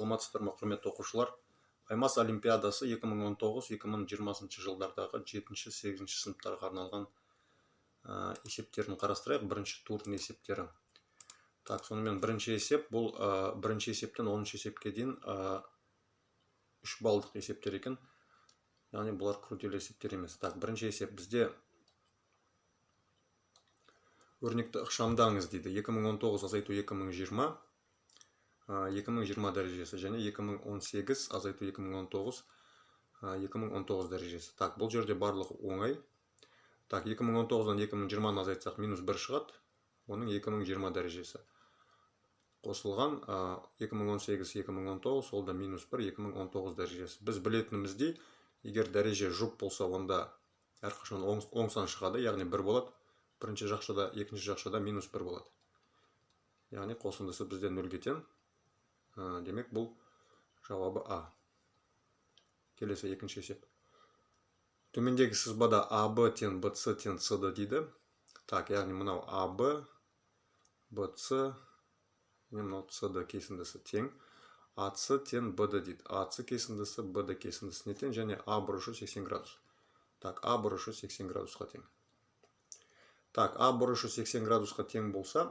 Саламатсыздар ма, құрметті оқушылар? Аймас олимпиадасы 2019-2020 жылдардағы 7-8 сыныптарға арналған есептерін қарастырайық. Бірінші турдың есептері. Так, сонымен бірінші есеп бұл бірінші есептен 10 есепке дейін 3 балдық есептер екен. Яғни бұлар күрделі есептер емес. Так, бірінші есеп бізде өрнекті ықшамдаңыз дейді. 2019 азайту 2020, 2020 дәрежесі және 2018 азайту 2019, 2019 дәрежесі. Так, бұл жерде барлығы оңай. Так, 2019-дан 2020-ны азайтсақ, минус 1 шығады. Оның 2020 дәрежесі. Қосылған 2018, 2019, ол да минус 1, 2019 дәрежесі. Біз білетініміздей, егер дәреже жұп болса, онда әрқашан оң сан шығады, яғни 1 болады. Бірінші жақшада, екінші жақшада минус 1 болады. Яғни қосындысы бізде нөлге тең. Демек, бұл жауабы А. Келесі екінші есеп. Төмендегі сызбада АБ тең БЦ тең СД дейді. Так, яғни мынау АБ, БЦ, және мынау СД кесіндісі тең. АЦ тең БД дейді. АЦ кесіндісі БД кесіндісіне тең және А бұрышы 80 градус. Так, А бұрышы 80 градусқа тең. Так, А бұрышы 80 градусқа тең болса,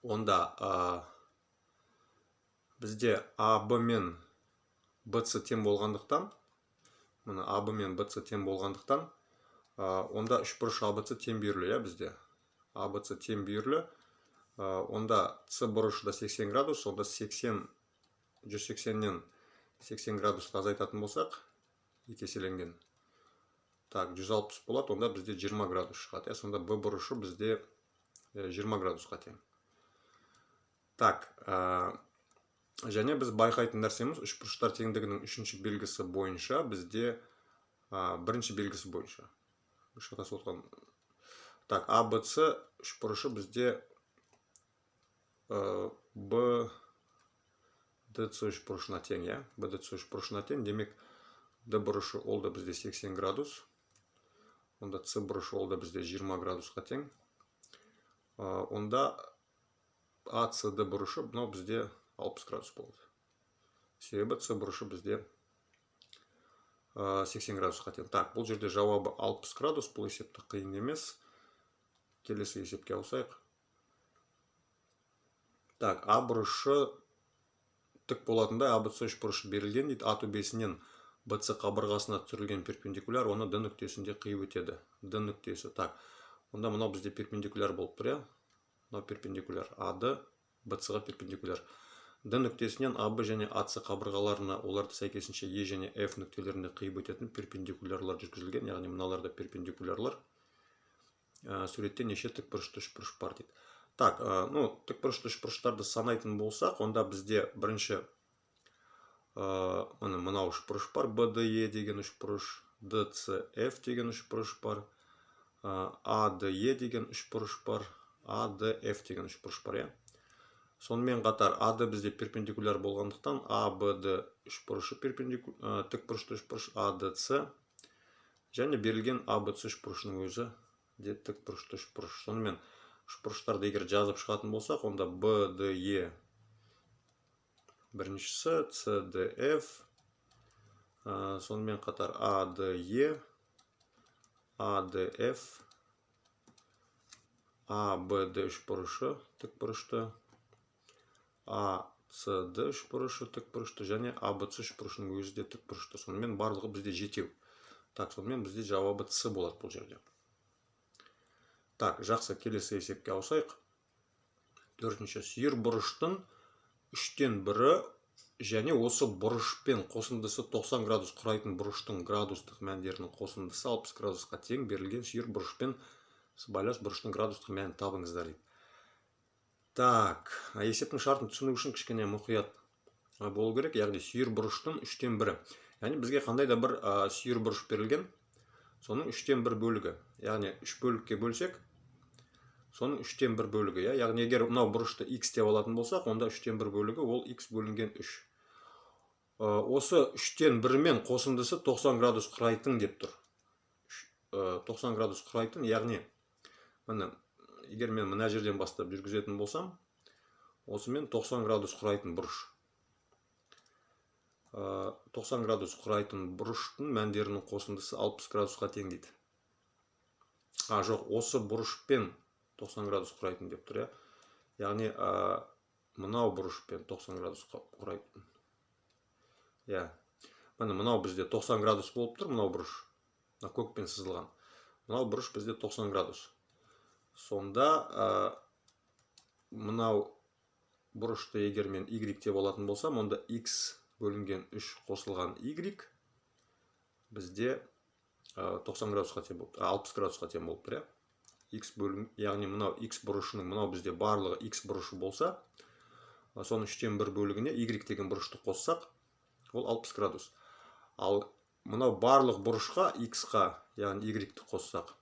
онда бізде АБ мен БЦ тең болғандықтан, міне, АБ мен БЦ тең болғандықтан, онда үшбұрыш АБЦ тең бүйірлі, иә, бізде. АБЦ тең бүйірлі. Онда С бұрышы да 80 градус, онда 80, 180-нен 80 градусты азайтатын болсақ, екі еселенген. Так, 160 болады, онда бізде 20 градус шығады. Иә, сонда Б бұрышы бізде 20 градусқа тең. Так, және біз байқайтын нәрсеміз, үшбұрыштар теңдігінің үшінші белгісі бойынша бізде бірінші белгісі бойынша шатасып отқан. Так, А, Б, С үшбұрышы бізде Б, Д, С үшбұрышына тең, иә, Б, Д, С үшбұрышына тең. Демек, Д бұрышы ол да бізде 80 градус, онда С бұрышы ол да бізде 20 градусқа тең. Онда А, С, Д бұрышы мынау бізде 60 градус болады, себебі С бұрышы бізде 80 градусқа тең. Так, бұл жерде жауабы 60 градус. Бұл есепті қиын емес. Келесі есепке ауысайық. Так, А бұрышы тік болатындай АБЦ үшбұрышы берілген дейді. А төбесінен БЦ қабырғасына түсірілген перпендикуляр оны Д нүктесінде қиып өтеді. Д нүктесі. Так, онда мынау бізде перпендикуляр болып тұр, иә, мынау перпендикуляр, АД БЦ-ға перпендикуляр. Д нүктесінен АБ және АЦ қабырғаларына оларды сәйкесінше Е және F нүктелерінде қиып өтетін перпендикулярлар жүргізілген, яғни мыналар да перпендикулярлар. Суретте неше тікбұрышты үшбұрыш бар дейді. Так, ну, тікбұрышты үшбұрыштарды санайтын болсақ, онда бізде бірінші міне, мынау үшбұрыш бар, БДЕ деген үшбұрыш, ДЦФ деген үшбұрыш бар, АДЕ деген үшбұрыш бар, АДФ деген үшбұрыш бар, иә. Сонымен қатар АД бізде перпендикуляр болғандықтан, АБД үшбұрышы тікбұрышты үшбұрыш, АДЦ және берілген АБЦ үшбұрышының өзі де тікбұрышты үшбұрыш. Сонымен үшбұрыштарды егер жазып шығатын болсақ, онда БДЕ біріншісі, СДФ, сонымен қатар АДЕ, АДФ, АБД үшбұрышы тікбұрышты, АЦД үшбұрышы тікбұрышты және АБЦ үшбұрышының өзі де тікбұрышты. Сонымен барлығы бізде жетеу. Так, сонымен бізде жауабы С болады бұл жерде. Так, жақсы, келесі есепке ауысайық. Төртінші. Сүйір бұрыштың үштен бірі және осы бұрышпен қосындысы 90 градус құрайтын бұрыштың градустық мәндерінің қосындысы 60 градусқа тең. Берілген сүйір бұрышпен сыбайлас бұрыштың градустық мәнін табыңыздар дейді. Так, есептің шартын түсіну үшін кішкене мұқият болу керек. Яғни сүйір бұрыштың үштен бірі. Яғни бізге қандай да бір сүйір бұрыш берілген, соның үштен бір бөлігі. Яғни үш бөлікке бөлсек, соның үштен бір бөлігі. Иә? Яғни егер мынау бұрышты x деп алатын болсақ, онда үштен бір бөлігі ол x бөлінген үш. Осы үштен бірімен қосындысы 90 градус құрайтын деп тұр. 90 градус құрайтын, яғни міне, егер мен мына жерден бастап жүргізетін болсам, осымен 90 градус құрайтын бұрыш. 90 градус құрайтын бұрыштың мәндерінің қосындысы 60 градусқа тең дейді. Жоқ, осы бұрышпен 90 градус құрайтын деп тұр, иә. Яғни мынау бұрышпен 90 градус құрайтын. Иә. Міне, мынау бізде 90 градус болып тұр, мынау бұрыш. Мына көкпен сызылған. Мынау бұрыш бізде 90 градус. Сонда мынау бұрышты егер мен y деп алатын болсам, онда x бөлінген 3 қосылған y бізде 90 градусқа тең болып, 60 градусқа тең болып тұр, иә. X бөлім, яғни мынау x бұрышының, мынау бізде барлығы x бұрышы болса, соның 1/3 бөлігіне y деген бұрышты қоссақ, ол 60 градус. Ал мынау барлық бұрышқа x-қа, яғни y-ті қоссақ,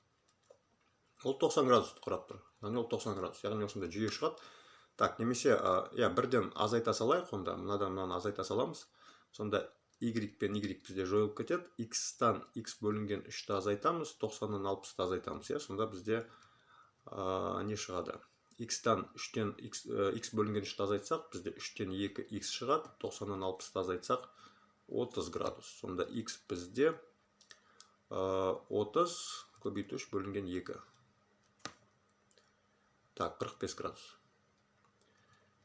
ол 90 градусты құрап тұр. Яғни ол 90 градус. Яғни осындай жүйе шығады. Так, немесе иә, бірден азайта салайық онда. Мынадан мынаны азайта саламыз. Сонда y пен y бізде жойылып кетеді. X-тан x бөлінген 3-ті азайтамыз, 90-нан 60-ты азайтамыз, иә. Сонда бізде не шығады? X-тан 3-тен x бөлінген 3-ті азайтсақ, бізде 3-тен 2 x шығады. 90-нан 60-ты азайтсақ, 30 градус. Сонда x бізде 30 көбейту 3 бөлінген 2. Так, 45 градус.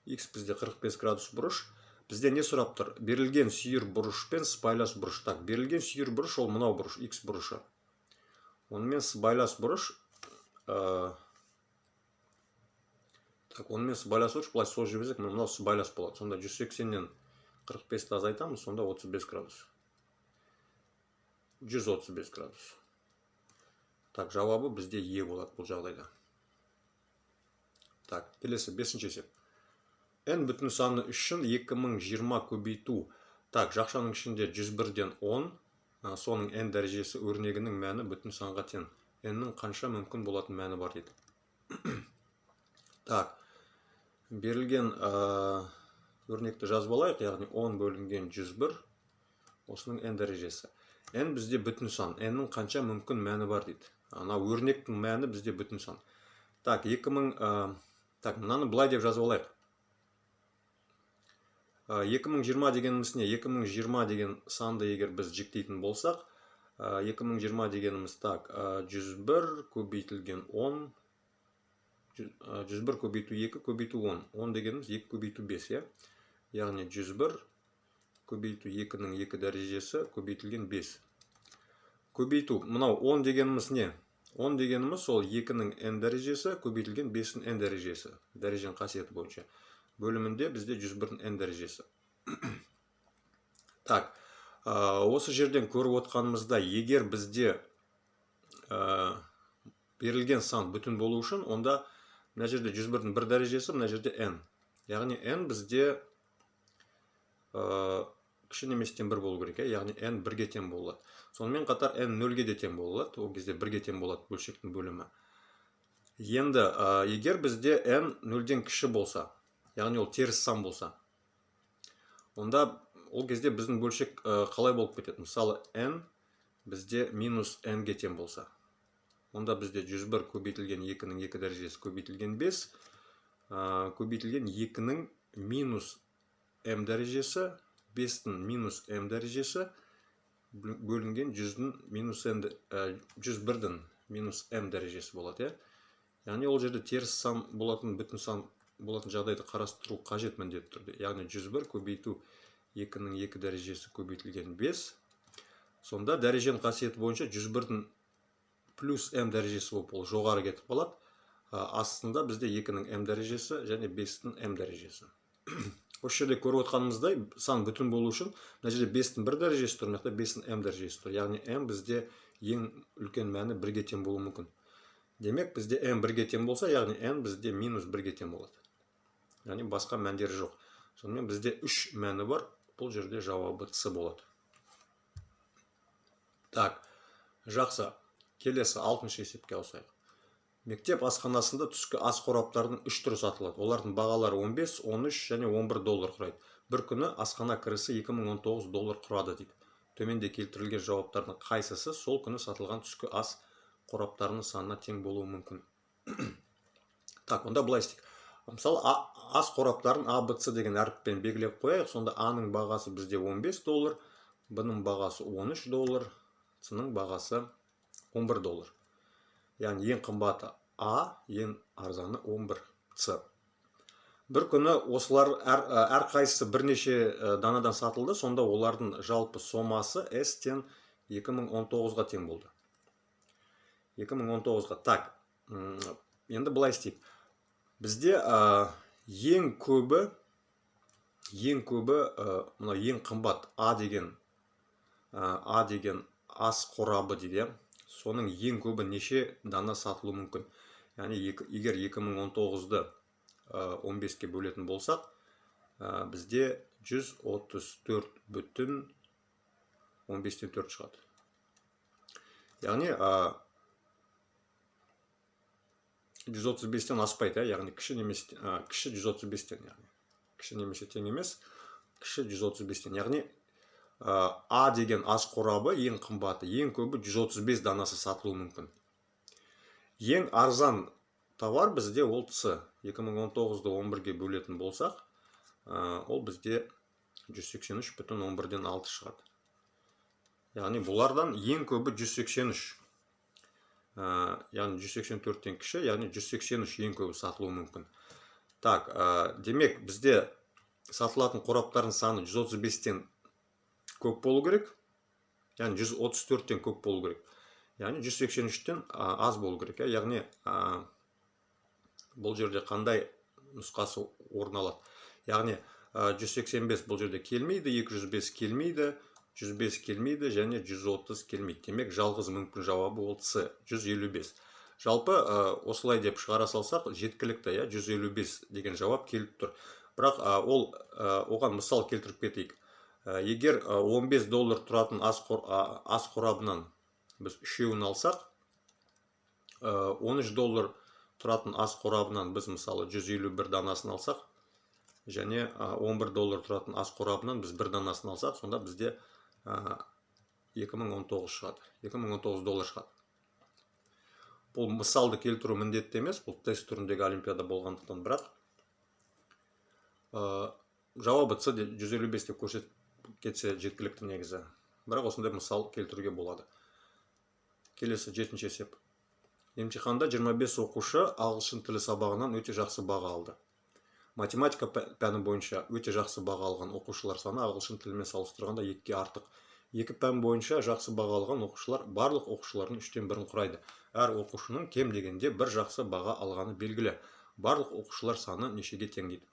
X бізде 45 градус бұрыш. Бізде не сұрап тұр? Берілген сүйір бұрыш пен сыбайлас бұрыш. Так, берілген сүйір бұрыш ол мынау бұрыш, x бұрышы. Онымен сыбайлас бұрыш, так, онымен сыбайлас бұрыш былай созып жіберсек, мынау сыбайлас болады. Сонда 180-нен 45-ті азайтамыз, сонда 35 градус. 135 градус. Так, жауабы бізде Е болады бұл жағдайда. Так, келесі 5-ші есеп. N бүтін саны үшін 2020 көбейту. Так, жақшаның ішінде 101-ден 10, соның n дәрежесі өрнегінің мәні бүтін санға тең. N-нің қанша мүмкін болатын мәні бар дейді. Так, берілген өрнекті жазып алайық, яғни 10 бөлінген 101, осының n дәрежесі. N бізде бүтін сан, n-нің қанша мүмкін мәні бар дейді. Ана өрнектің мәні бізде бүтін сан. Так, 2000, так, мынаны былай деп жазып алайық. 2020 дегеніміз не? 2020 деген санды егер біз жіктейтін болсақ, 2020 дегеніміз, так, 101 көбейтілген 10, 101 көбейту 2 көбейту 10. 10 дегеніміз 2 көбейту 5, иә? Яғни 101 көбейту 2-нің 2 дәрежесі көбейтілген 5. Көбейту, мынау 10 дегеніміз не? 10 дегеніміз ол 2-нің n дәрежесі көбейтілген 5-нің n дәрежесі. Дәреженің қасиеті бойынша. Бөлімінде бізде 101-дің n дәрежесі. Так, осы жерден көріп отқанымызда, егер бізде берілген сан бүтін болу үшін, онда мына жерде 101-дің 1 дәрежесі, мына жерде n. Яғни n бізде кіші немесе тең 1 болу керек, иә? Яғни n 1-ге тең болады. Сонымен қатар n 0-ге де тең болады. Ол кезде 1-ге тең болады бөлшектің бөлімі. Енді егер бізде n 0-ден кіші болса, яғни ол теріс сан болса, онда ол кезде біздің бөлшек қалай болып кетеді? Мысалы, n бізде минус n-ге тең болса, онда бізде 101 көбейтілген 2-нің 2 дәрежесі көбейтілген 5, көбейтілген 2-нің минус m дәрежесі, 5-тің минус m дәрежесі бөлінген 100-дің минус n, 101-дің минус m дәрежесі болады, иә? Яғни ол жерде теріс сан болатын, бүтін сан болатын жағдайды қарастыру қажет міндетті түрде. Яғни 101 көбейту 2-нің 2 дәрежесі көбейтілген 5. Сонда дәреженің қасиеті бойынша 101-дің плюс m дәрежесі болып ол жоғары кетіп қалады. Астында бізде 2-нің m дәрежесі және 5-тің m дәрежесі. Осы жерде көріп отқанымыздай, сан бүтін болу үшін мына жерде 5-тің 1 дәрежесі тұр, мына жақта 5-тің m дәрежесі тұр. Яғни m бізде ең үлкен мәні 1-ге тең болуы мүмкін. Демек, бізде m 1-ге тең болса, яғни n бізде минус 1-ге тең болады. Яғни басқа мәндері жоқ. Сонымен бізде 3 мәні бар. Бұл жерде жауабы С болады. Так, жақсы. Келесі 6-шы есепке ауысайық. Мектеп асханасында түскі ас қораптарының 3 түрі сатылады. Олардың бағалары 15, 13 және 11 доллар құрайды. Бір күні асхана кірісі 2019 доллар құрады дейді. Төменде келтірілген жауаптардың қайсысы сол күні сатылған түскі ас қораптарының санына тең болуы мүмкін? Так, онда былай істейік. Мысалы, ас қораптарын А, Б, С деген әріппен белгілеп қояйық. Сонда А-ның бағасы бізде 15 доллар, Б-ның бағасы 13 доллар, С-ның бағасы 11 доллар. Яғни ең қымбаты А, ең арзаны 11 С. Бір күні осылар әрқайсысы бірнеше данадан сатылды, сонда олардың жалпы сомасы S тең 2019-ға тең болды. 2019-ға. Так, енді былай істейік. Бізде ең көбі, мынау ең қымбат А деген ас қорабы дейді, соның ең көбі неше дана сатылуы мүмкін. Яғни егер 2019-ды 15-ке бөлетін болсақ, бізде 134,15 4 шығады. Яғни 135-тен аспайды, яғни кіші немесе кіші 135-тен, яғни кіші немесе тең емес, кіші 135-тен. Яғни А деген ас қорабы ең қымбаты, ең көбі 135 данасы сатылуы мүмкін. Ең арзан товар бізде ол С. 2019-ды 11-ге бөлетін болсақ, ол бізде 183,11-6 шығады. Яғни бұлардан ең көбі 183. Яғни 184-тен кіші, яғни 183 ең көбі сатылуы мүмкін. Так, демек бізде сатылатын қораптардың саны 135-тен көп болу керек, яғни 134-тен көп болу керек, яғни 183-тен аз болу керек. Яғни бұл жерде қандай нұсқасы орын алады? Яғни 185 бұл жерде келмейді, 205 келмейді, 105 келмейді және 130 келмейді. Демек, жалғыз мүмкін жауабы ол С, 155. Жалпы осылай деп шығара салсақ жеткілікті, 155 деген жауап келіп тұр. Бірақ оған мысал келтіріп кетейік. Егер 15 доллар тұратын ас қорабынан біз үшеуін алсақ, 13 доллар тұратын ас қорабынан біз мысалы 151 данасын алсақ, және 11 доллар тұратын ас қорабынан біз бір данасын алсақ, сонда бізде 2019 шығады, 2019 доллар шығады. Бұл мысалды келтіру міндетті емес, бұл тест түріндегі олимпиада болғандықтан, бірақ жауабы С 155 деп көрсетіп кетсе жеткілікті негізі. Бірақ осындай мысал келтіруге болады. Келесі жетінші есеп. Емтиханда 25 оқушы ағылшын тілі сабағынан өте жақсы баға алды. Математика пәні бойынша өте жақсы баға алған оқушылар саны ағылшын тілімен салыстырғанда 2-ге артық. Екі пән бойынша жақсы баға алған оқушылар барлық оқушылардың 1/3-ін құрайды. Әр оқушының кем дегенде бір жақсы баға алғаны белгілі. Барлық оқушылар саны нешеге тең дейді.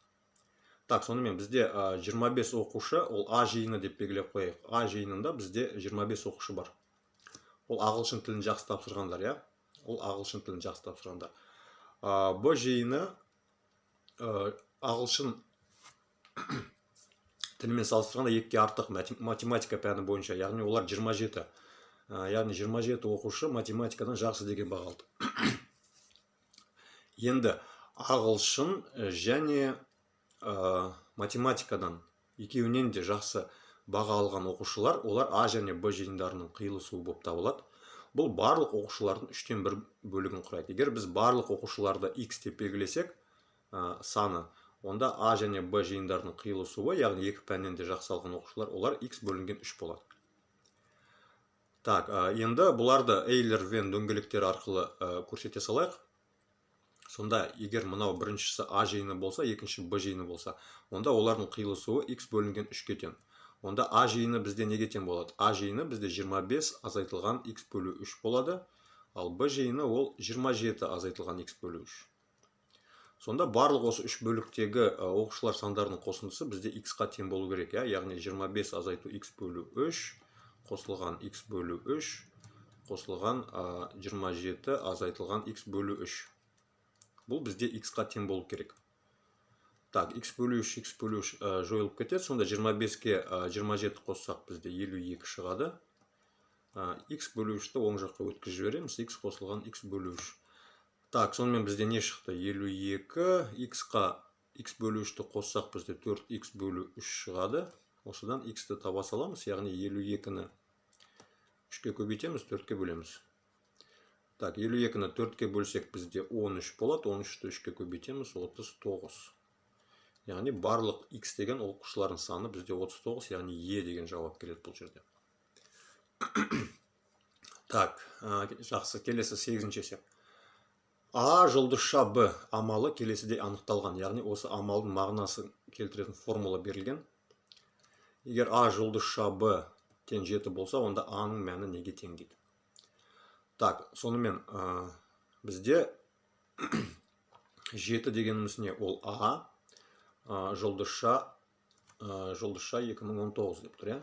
Так, сонымен бізде 25 оқушы, ол А жиыны деп белгілеп қояйық. А жиынында бізде 25 оқушы бар. Ол ағылшын тілін жақсы тапсырғандар, иә? Ол ағылшын тілін жақсы тапсырғандар. Б жиыны ағылшын тілімен салыстырғанда 2-ге артық математика пәні бойынша, яғни олар 27. Яғни 27 оқушы математикадан жақсы деген баға алды. Енді ағылшын және математикадан екеуінен де жақсы баға алған оқушылар, олар А және Б жиындарының қиылысуы болып табылады. Бұл барлық оқушылардың 1/3 бөлігін құрайды. Егер біз барлық оқушыларды X деп белгілесек, саны, онда А және Б жиындарының қиылысуы, яғни екі пәннен де жақсы алған оқушылар, олар X бөлінген 3 болады. Так, енді бұларды Эйлер-Вен дөңгелектері арқылы көрсете салайық. Сонда егер мынау біріншісі А жиыны болса, екінші Б жиыны болса, онда олардың қиылысуы X бөлінген 3-ке тең. Онда А жиыны бізде неге тең болады? А жиыны бізде 25 азайтылған X бөлу 3 болады, ал Б жиыны ол 27 азайтылған X бөлу 3. Сонда барлық осы үш бөліктегі оқушылар сандарының қосындысы бізде X-қа тең болу керек, иә? Яғни 25 азайту X бөлу 3 қосылған X бөлу 3 қосылған 27 азайтылған X бөлу 3. Бұл бізде X-қа тең болу керек. Так, X бөлу 3, X бөлу 3 жойылып кетеді. Сонда 25-ке 27 қоссақ бізде 52 шығады. X бөлу 3-ті оң жаққа өткізіп жібереміз. X қосылған X бөлу 3. Так, сонымен бізде не шықты? 52, X-қа X бөлу 3-ті қоссақ бізде 4X бөлу 3 шығады. Осыдан X-ті таба саламыз, яғни 52-ні 3-ке көбейтеміз, 4-ке бөлеміз. Так, 52-ні 4-ке бөлсек, бізде 13 болады. 13-ті 3-ке көбейтеміз, 39. Яғни барлық x деген оқушылардың саны бізде 39, яғни Е деген жауап келеді бұл жерде. Так, жақсы, келесі 8-ші есеп. А жұлдызша Б амалы келесідей анықталған. Яғни осы амалдың мағынасын келтіретін формула берілген. Егер А жұлдызша Б тең 7 болса, онда А-ның мәні неге тең дейді. Так, сонымен бізде 7 дегеніміз не? Ол А жұлдызша 2019 деп тұр, иә?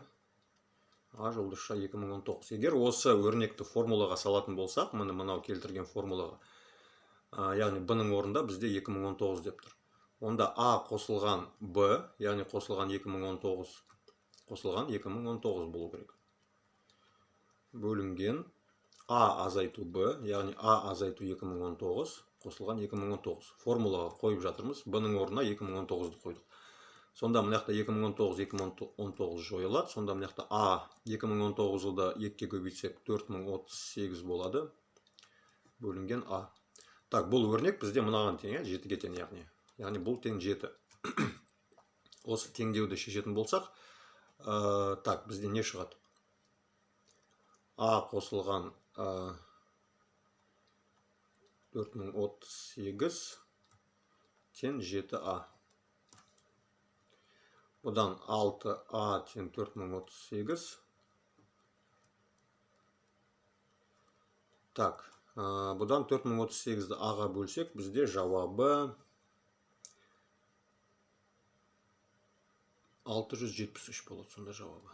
А жұлдызша 2019. Егер осы өрнекті формулаға салатын болсақ, міне мынау келтірген формулаға, яғни Б-ның орнында бізде 2019 деп тұр. Онда А қосылған Б, яғни қосылған 2019, қосылған 2019 болу керек. Бөлінген А азайту Б, яғни А азайту 2019, қосылған 2019. Формулаға қойып жатырмыз. Б-ның орнына 2019-ды қойдық. Сонда мына жақта 2019, 2019 жойылады. Сонда мына жақта А 2019-ды 2-ге көбейтсек 4038 болады. Бөлінген А. Так, бұл өрнек бізде мынаған тең, 7-ге тең яғни. Яғни бұл тең 7. Осы теңдеуді шешетін болсақ, так, бізде не шығады? А қосылған 4038 тең 7А. Бұдан 6А тең 4038. Так, бұдан 4038-ді А-ға бөлсек, бізде жауабы 673 болады сонда жауабы.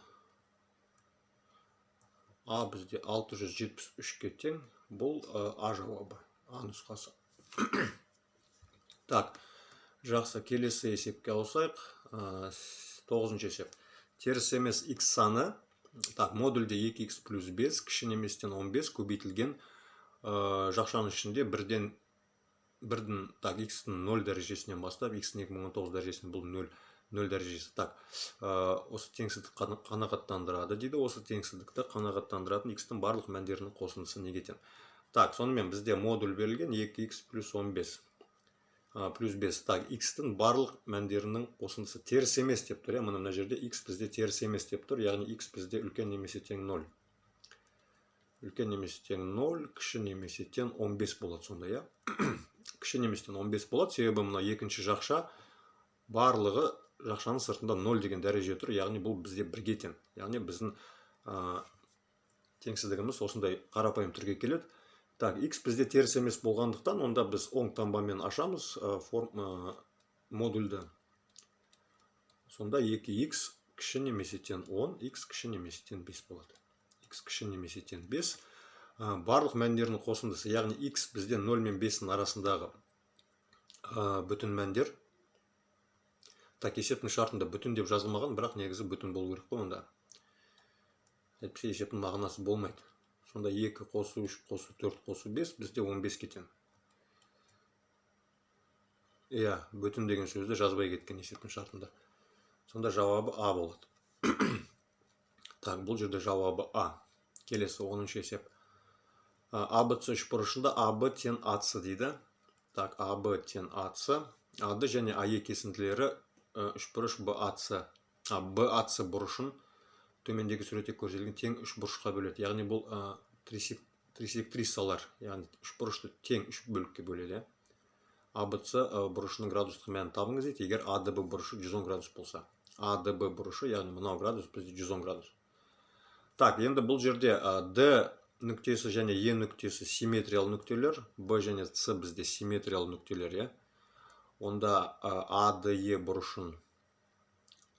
А бізде 673-ке тең, бұл А жауабы, А нұсқасы. Так, жақсы, келесі есепке ауысайық. 9-шы есеп. Теріс емес x саны, так, модульде 2x плюс 5, кіші неместен 15 көбейтілген жақшаның ішінде бірден, так, x-тің 0 дәрежесінен бастап, x-тің 2019 дәрежесінен, бұл 0 дәрежесі. Так, осы теңсіздік қанағаттандырады дейді. Осы теңсіздікті қанағаттандыратын x-тің барлық мәндерінің қосындысы неге тең? Так, сонымен бізде модуль берілген 2x плюс 15, плюс 5. Так, x-тің барлық мәндерінің қосындысы теріс емес деп тұр. Мына жерде x бізде теріс емес деп тұр. Яғни x бізде үлкен немесе тең 0. Үлкен немесе тең 0, кіші немесе тең 15 болады сонда, иә? Кіші немесе тең 15 болады, себебі мына екінші жақша барлығы жақшаның сыртында 0 деген дәреже тұр, яғни бұл бізде бірге тең. Яғни біздің теңсіздігіміз осындай қарапайым түрге келеді. Так, x бізде теріс емес болғандықтан, онда біз оң таңбамен ашамыз модульді. Сонда 2x кіші немесе тең 10, x кіші немесе тең 5 болады. X кіші немесе тең 5. Барлық мәндердің қосындысы, яғни x бізде 0 мен 5-дің арасындағы бүтін мәндер. Так, есептің шартында бүтін деп жазылмаған, бірақ негізі бүтін болу керек қой онда. Әйтпесе есептің мағынасы болмайды. Сонда 2 қосу 3 қосу 4 қосу 5 бізде 15-ке тең. Иә, бүтін деген сөзді жазбай кеткен есептің шартында. Сонда жауабы А болады. Так, бұл жерде жауабы А. Келесі 10-шы есеп. АБЦ үшбұрышында АБ тең АС дейді. Так, АБ тең АС. АД және АЕ кесінділері үшбұрыш БАЦ. БАЦ бұрышын төмендегі суретте көрсетілген тең үш бұрышқа бөледі. Яғни бұл трисектрисалар, яғни үшбұрышты тең үш бөлікке бөледі. АБЦ бұрышының градустық мәнін табыңыз дейді. Егер АДБ бұрышы 110 градус болса. АДБ бұрышы, яғни мынау градус бізде 110 градус. Так, енді бұл жерде Д нүктесі және Е нүктесі симметриялы нүктелер, Б және С бізде симметриялы нүктелер, иә. Онда АДЕ бұрышын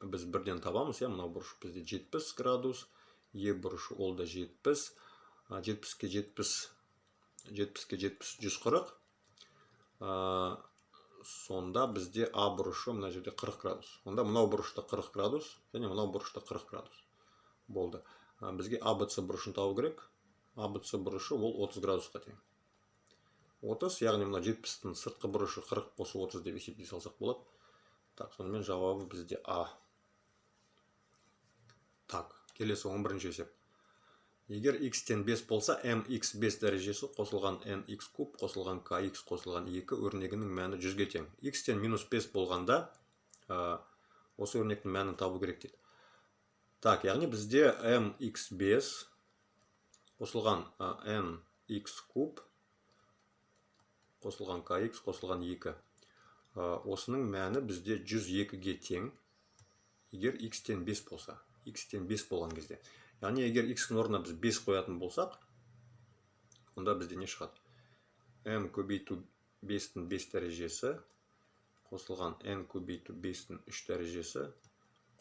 біз бірден табамыз, иә, мынау бұрыш бізде 70 градус, Е бұрышы ол да 70, жетпіске жетпіс, жетпіске жетпіс, жүз қырық. Сонда бізде А бұрышы мына жерде 40 градус. Онда мынау бұрышта 40 градус және мынау бұрышта 40 градус болды. Бізге АБЦ бұрышын табу керек. АБЦ бұрышы ол 30 градусқа тең. 30, яғни мына 70-тің сыртқы бұрышы 40 қосу 30 деп есептей салсақ болады. Так, сонымен жауабы бізде А. Так, келесі 11-ші есеп. Егер x тең 5 болса, mx 5 дәрежесі қосылған nx куб қосылған kx қосылған 2 өрнегінің мәні 100-ге тең. X тең минус 5 болғанда осы өрнектің мәнін табу керек дейді. Так, яғни бізде mx 5 қосылған nx куб қосылған kx қосылған 2. Осының мәні бізде 102-ге тең, егер x тең 5 болса, x тең 5 болған кезде. Яғни егер x-ның орнына біз 5 қоятын болсақ, онда бізде не шығады? M көбейту 5-тің 5 дәрежесі қосылған n көбейту 5-тің 3 дәрежесі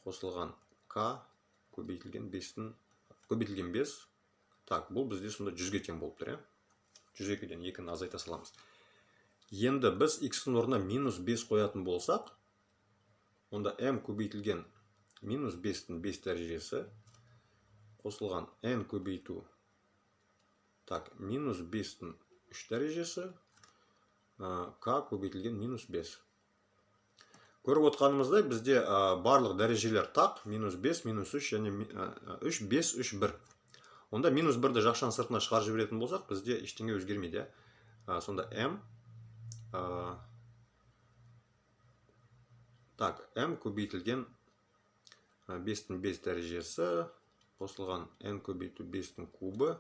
қосылған k көбейтілген 5-тің көбейтілген 5. Так, бұл бізде сонда 100-ге тең болып тұр, иә? 102-ден 2-ні азайта саламыз. Енді біз x-ның орнына минус 5 қоятын болсақ, онда m көбейтілген минус 5-тің 5 дәрежесі қосылған n көбейту, так, минус 5-тің 3 дәрежесі, k көбейтілген минус 5. Көріп отқанымыздай, бізде барлық дәрежелер тақ, минус 5, минус 3 және 3, 5, 3, 1. Онда минус 1-ді жақшаның сыртына шығарып жіберетін болсақ, бізде ештеңе өзгермейді, иә? Сонда m, так, m көбейтілген 5-тің 5 дәрежесі қосылған n көбейту 5-тің кубы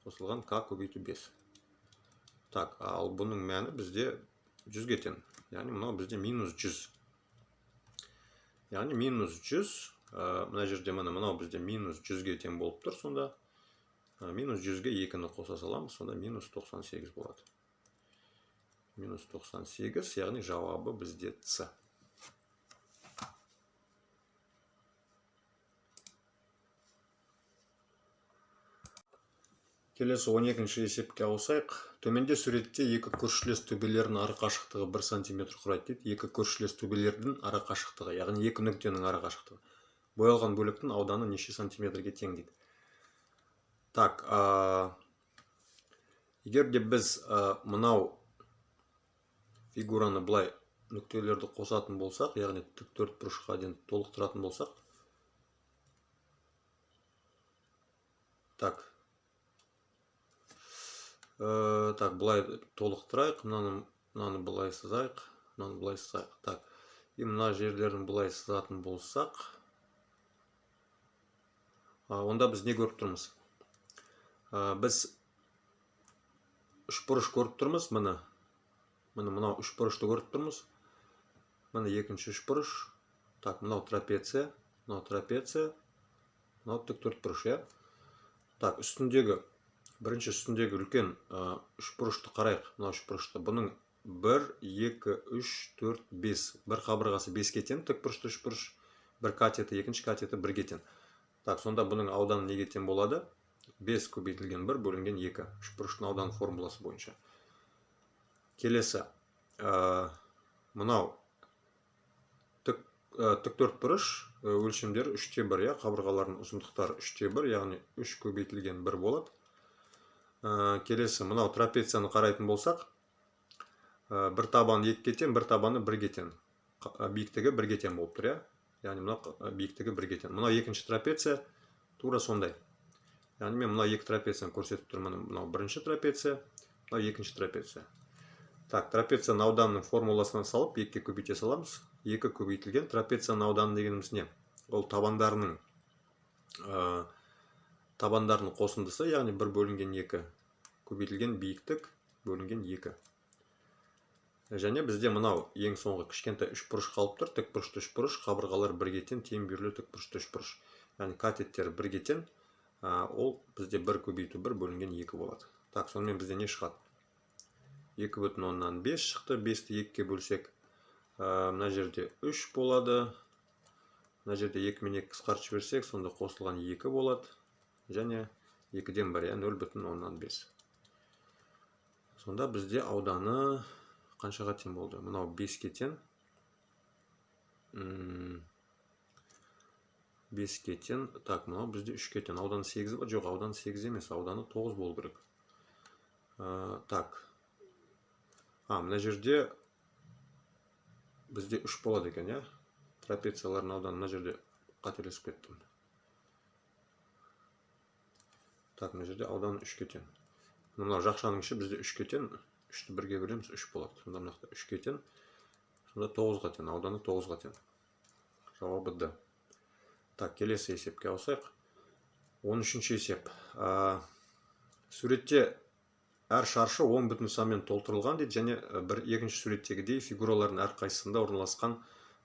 қосылған k көбейту 5. Так, ал бұның мәні бізде 100-ге тең. Яғни мынау бізде минус 100. Яғни минус 100, мына жерде міне мынау бізде минус 100-ге тең болып тұр сонда. Минус 100-ге 2-ні қоса саламыз, сонда минус 98 болады. Минус 98, яғни жауабы бізде С. Келесі 12-ші есепке ауысайық. Төменде суретте екі көршілес төбелердің ара қашықтығы 1 сантиметр құрайды дейді. Екі көршілес төбелердің ара қашықтығы, яғни екі нүктенің ара қашықтығы. Боялған бөліктің ауданы неше сантиметрге тең дейді. Так, егер де біз мынау фигураны былай нүктелерді қосатын болсақ, яғни тік төрт бұрышқа дейін толықтыратын болсақ, так, так, былай толықтырайық, мынаны былай сызайық, мынаны былай сызайық. Так, и мына жерлерін былай сызатын болсақ, онда біз не көріп тұрмыз? Біз үшбұрыш көріп тұрмыз, міне. Міне мынау үшбұрышты көріп тұрмыз. Міне екінші үшбұрыш. Так, мынау трапеция, мынау трапеция, мынау тік төртбұрыш, иә? Так, бірінші үстіндегі үлкен үшбұрышты қарайық. Мынау үшбұрышты. Бұның 1, 2, 3, 4, 5. Бір қабырғасы 5-ке тең, тікбұрышты үшбұрыш. Бір катеті, екінші катеті 1-ге тең. Так, сонда бұның ауданы неге тең болады? 5 көбейтілген 1 бөлінген 2. Үшбұрыштың ауданы формуласы бойынша. Келесі, мынау тік төртбұрыш өлшемдері 3-те 1, иә, қабырғаларының ұзындықтары 3-те 1, яғни 3 көбейтілген 1 болады. Келесі, мынау трапецияны қарайтын болсақ, бір табаны 2-ге тең, бір табаны 1-ге тең. Биіктігі 1-ге тең болып тұр, иә? Яғни мынау биіктігі 1-ге тең. Мынау екінші трапеция тура сондай. Яғни мен мынау екі трапецияны көрсетіп тұрмын. Мынау бірінші трапеция, мынау екінші трапеция. Так, трапецияның ауданының формуласынан салып 2-ге көбейте саламыз. 2 көбейтілген трапецияның ауданы дегеніміз не? Ол табандарының қосындысы, яғни 1 бөлінген 2 көбейтілген биіктік бөлінген 2. Және бізде мынау ең соңғы кішкентай үшбұрыш қалып тұр. Тікбұрышты үшбұрыш, қабырғалар бірге тең, тең бүйірлі тікбұрышты үшбұрыш. Яғни катеттері бірге тең, ол бізде 1 көбейту 1 бөлінген 2 болады. Так, сонымен бізде не шығады? 2,5 шықты. 5-ті 2-ге бөлсек, мына жерде 3 болады. Мына жерде 2 мен 2 қысқартып жіберсек, сонда қосылған 2 болады. Және 2-ден 1, иә, 0,5. Сонда бізде ауданы қаншаға тең болды? Мынау 5-ке тең. 5-ке тең. Так, мынау бізде 3-ке тең. Ауданы 8 ба? Жоқ, ауданы 8 емес, ауданы 9 болу керек. Так. Мына жерде бізде 3 болады екен, иә? Трапециялардың ауданы мына жерде қателесіп кеттім. Так, мына жерде ауданы 3-ке тең. Мынау жақшаның іші бізде 3-ке тең. 3-ті 1-ге бөлеміз, 3 болады. Сонда мына жақта 3-ке тең. Сонда 9-ға тең, ауданы 9-ға тең. Жауабы Д. Так, келесі есепке ауысайық. 13-ші есеп. Суретте әр шаршы 10 бүтін санмен толтырылған дейді және бір екінші суреттегідей фигуралардың әрқайсысында орналасқан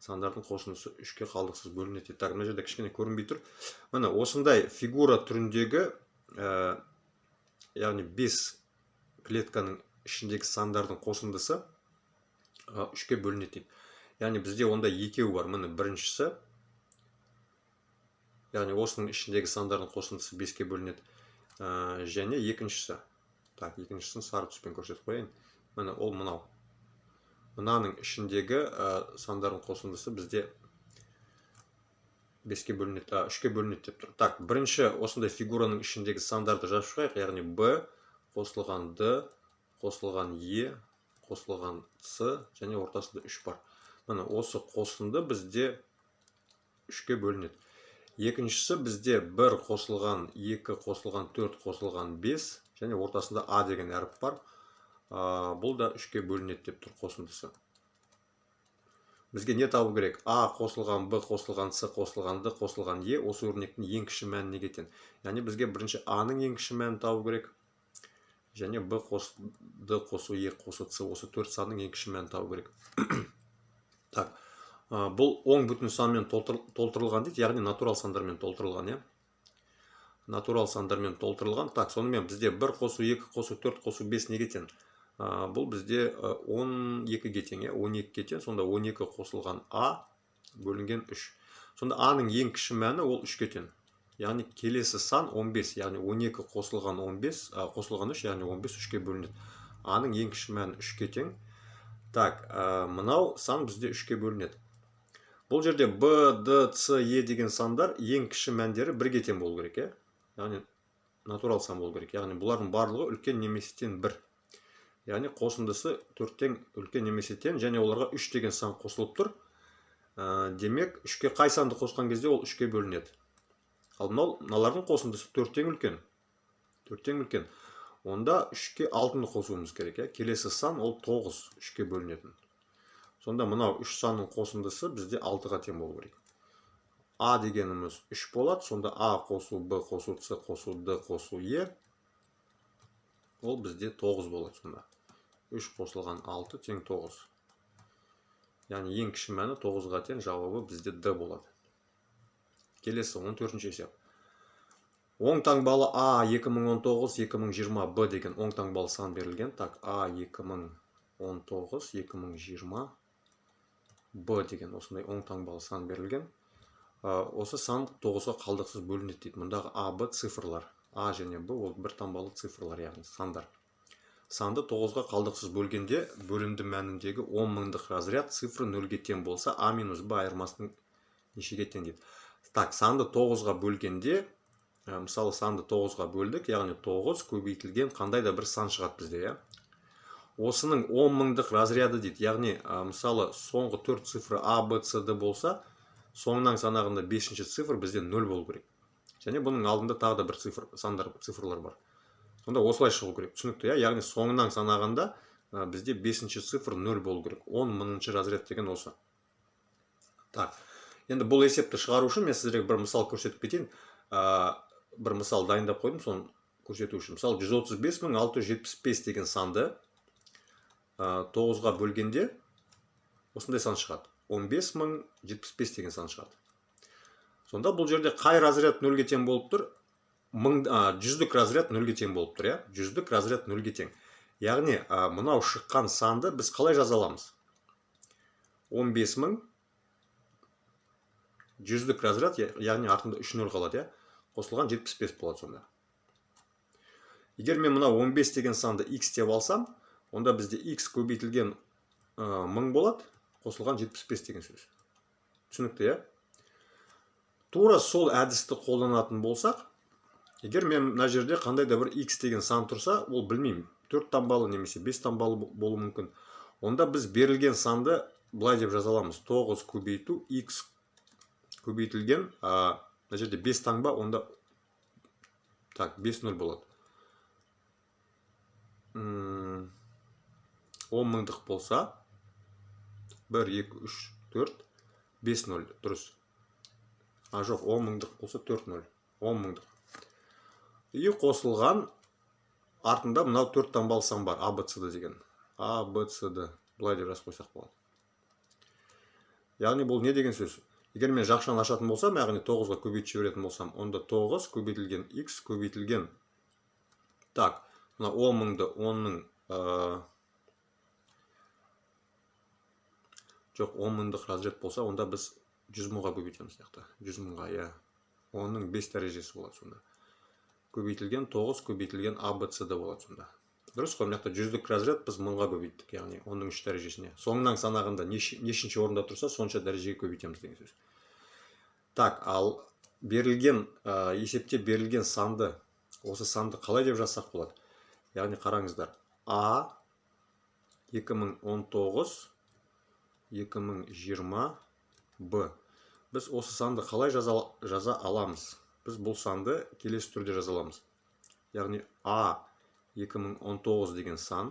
сандардың қосындысы 3-ке қалдықсыз бөлінеді дейді. Так, мына жерде кішкене көрінбей тұр. Міне, осындай фигура түріндегі, яғни 5 клетканың ішіндегі сандардың қосындысы 3-ке бөлінеді дейді. Яғни бізде онда екеу бар. Міне, біріншісі, яғни осының ішіндегі сандардың қосындысы 5-ке бөлінеді. Және екіншісі. Так, екіншісін сары түспен көрсетіп қояйын. Міне, ол мынау. Мынаның ішіндегі сандардың қосындысы бізде 5-ке бөлінеді, 3-ке бөлінеді деп тұр. Так, бірінші осындай фигураның ішіндегі сандарды жазып шығайық. Яғни Б қосылған Д қосылған Е қосылған С және ортасында 3 бар. Міне, осы қосынды бізде 3-ке бөлінеді. Екіншісі бізде 1 қосылған 2 қосылған 4 қосылған 5 және ортасында А деген әріп бар. Бұл да 3-ке бөлінеді деп тұр қосындысы. Бізге не табу керек? А қосылған Б қосылған С қосылған Д қосылған Е осы өрнектің ең кіші мәні неге тең? Яғни бізге бірінші А-ның ең кіші мәнін табу керек. Және Б қосу Д қосу Е қосу С, осы төрт санның ең кіші мәнін табу керек. Так, бұл оң бүтін санмен толтырылған дейді, яғни натурал сандармен толтырылған, иә? Натурал сандармен толтырылған. Так, сонымен бізде 1 қосу 2 қосу 4 қосу 5 неге тең? Бұл бізде 12-ге тең, иә? 12-ге тең. Сонда 12 қосылған А бөлінген 3. Сонда А-ның ең кіші мәні ол 3-ке тең. Яғни келесі сан 15, яғни 12 қосылған 15, қосылған 3, яғни 15 3-ке бөлінеді. А-ның ең кіші мәні 3-ке тең. Так, мынау сан бізде 3-ке бөлінеді. Бұл жерде Б, Д, С, Е деген сандар ең кіші мәндері 1-ге тең болу керек, иә? Яғни натурал сан болу керек. Яғни бұлардың барлығы үлкен немесе тең 1. Яғни қосындысы 4-тен үлкен немесе тең және оларға 3 деген сан қосылып тұр. Демек, 3-ке қай санды қосқан кезде ол 3-ке бөлінеді? Ал мыналардың қосындысы 4-тен үлкен. 4-тен үлкен. Онда 3-ке 6-ны қосуымыз керек, иә? Келесі сан ол 9, 3-ке бөлінетін. Сонда мынау 3 санның қосындысы бізде 6-ға тең болу керек. А дегеніміз 3 болады. Сонда А қосу Б қосу С қосу Д қосу Е ол бізде 9 болады сонда. 3 қосылған 6 тең 9. Яғни ең кіші мәні 9-ға тең, жауабы бізде Д болады. Келесі 14-ші есеп. Оң таңбалы А 2019, 2020 Б деген оң таңбалы сан берілген. Так, А 2019, 2020 Б деген осындай оң таңбалы сан берілген. Осы сан 9-ға қалдықсыз бөлінеді дейді. Мұндағы А, Б цифрлар. А және Б ол бір таңбалы цифрлар, яғни сандар. Санды 9-ға қалдықсыз бөлгенде бөлінді мәніндегі 10 мыңдық разряд цифры 0-ге тең болса, А минус Б айырмасының нешеге тең дейді. Так, санды 9-ға бөлгенде, мысалы, санды 9-ға бөлдік, яғни 9 көбейтілген қандай да бір сан шығады бізде, иә? Осының 10 мыңдық разряды дейді, яғни, мысалы, соңғы 4 цифры А, Б, С, Д болса, соңынан санағында 5-ші цифр бізде 0 болу керек. Және бұның алдында тағы да бір цифр, сандар, цифрлар бар. Сонда осылай шығу керек. Түсінікті, иә? Яғни соңынан санағанда, бізде 5-ші цифр 0 болу керек. 10 мыңыншы разряд деген осы. Так, енді бұл есепті шығару үшін мен сіздерге бір мысал көрсетіп кетейін. Бір мысал дайындап қойдым, соны көрсету үшін. Мысалы, 135 675 деген санды 9-ға бөлгенде осындай сан шығады. 15 075 деген сан шығады. Сонда бұл жерде қай разряд нөлге тең болып тұр? Жүздік разряд нөлге тең болып тұр, иә? Жүздік разряд нөлге тең. Яғни, мынау шыққан санды біз қалай жаза аламыз? 15 000 жүздік разряд, яғни артында 3 нөл қалады, иә? Қосылған 75 болады сонда. Егер мен мынау 15 деген санды x деп алсам, онда бізде x көбейтілген 1000 болады, қосылған 75 деген сөз. Түсінікті, иә? Тура сол әдісті қолданатын болсақ, егер мен мына жерде қандай да бір x деген сан тұрса, ол білмеймін, 4 таңбалы немесе 5 таңбалы болуы мүмкін. Онда біз берілген санды былай деп жаза аламыз. 9 көбейту x көбейтілген, мына жерде 5 таңба, онда Так, 5 0 болады. 10 мыңдық болса 1, 2, 3, 4, 5 0, дұрыс. А жоқ, 10 мыңдық болса 4 0, 10 мыңдық. И қосылған артында мынау 4 таңбалы сан бар, А, Б, С, Д деген. А, Б, С, Д. Былай деп жазып қойсақ болады. Яғни бұл не деген сөз? Егер мен жақшаны ашатын болсам, яғни 9-ға көбейтіп жіберетін болсам, онда 9 көбейтілген x көбейтілген. Так, мына 10 мыңды 10-ның жоқ, 10 мыңдық разряд болса, онда біз 100 мыңға көбейтеміз мына жақта. 100 мыңға, иә. 10-ның 5 дәрежесі болады сонда. Көбейтілген 9 көбейтілген А, Б, С, Д болады сонда. Дұрыс қой, мына жақта жүздік разряд біз мыңға көбейттік, яғни 10-ның 3 дәрежесіне. Соңынан санағанда нешінші орында тұрса, сонша дәрежеге көбейтеміз деген сөз. Так, ал берілген, есепте берілген санды, осы санды қалай деп жазсақ болады? Яғни қараңыздар, А 2019, 2020, Б. Біз осы санды қалай жаза аламыз? Біз бұл санды келесі түрде жаза аламыз. Яғни А 2019 деген сан,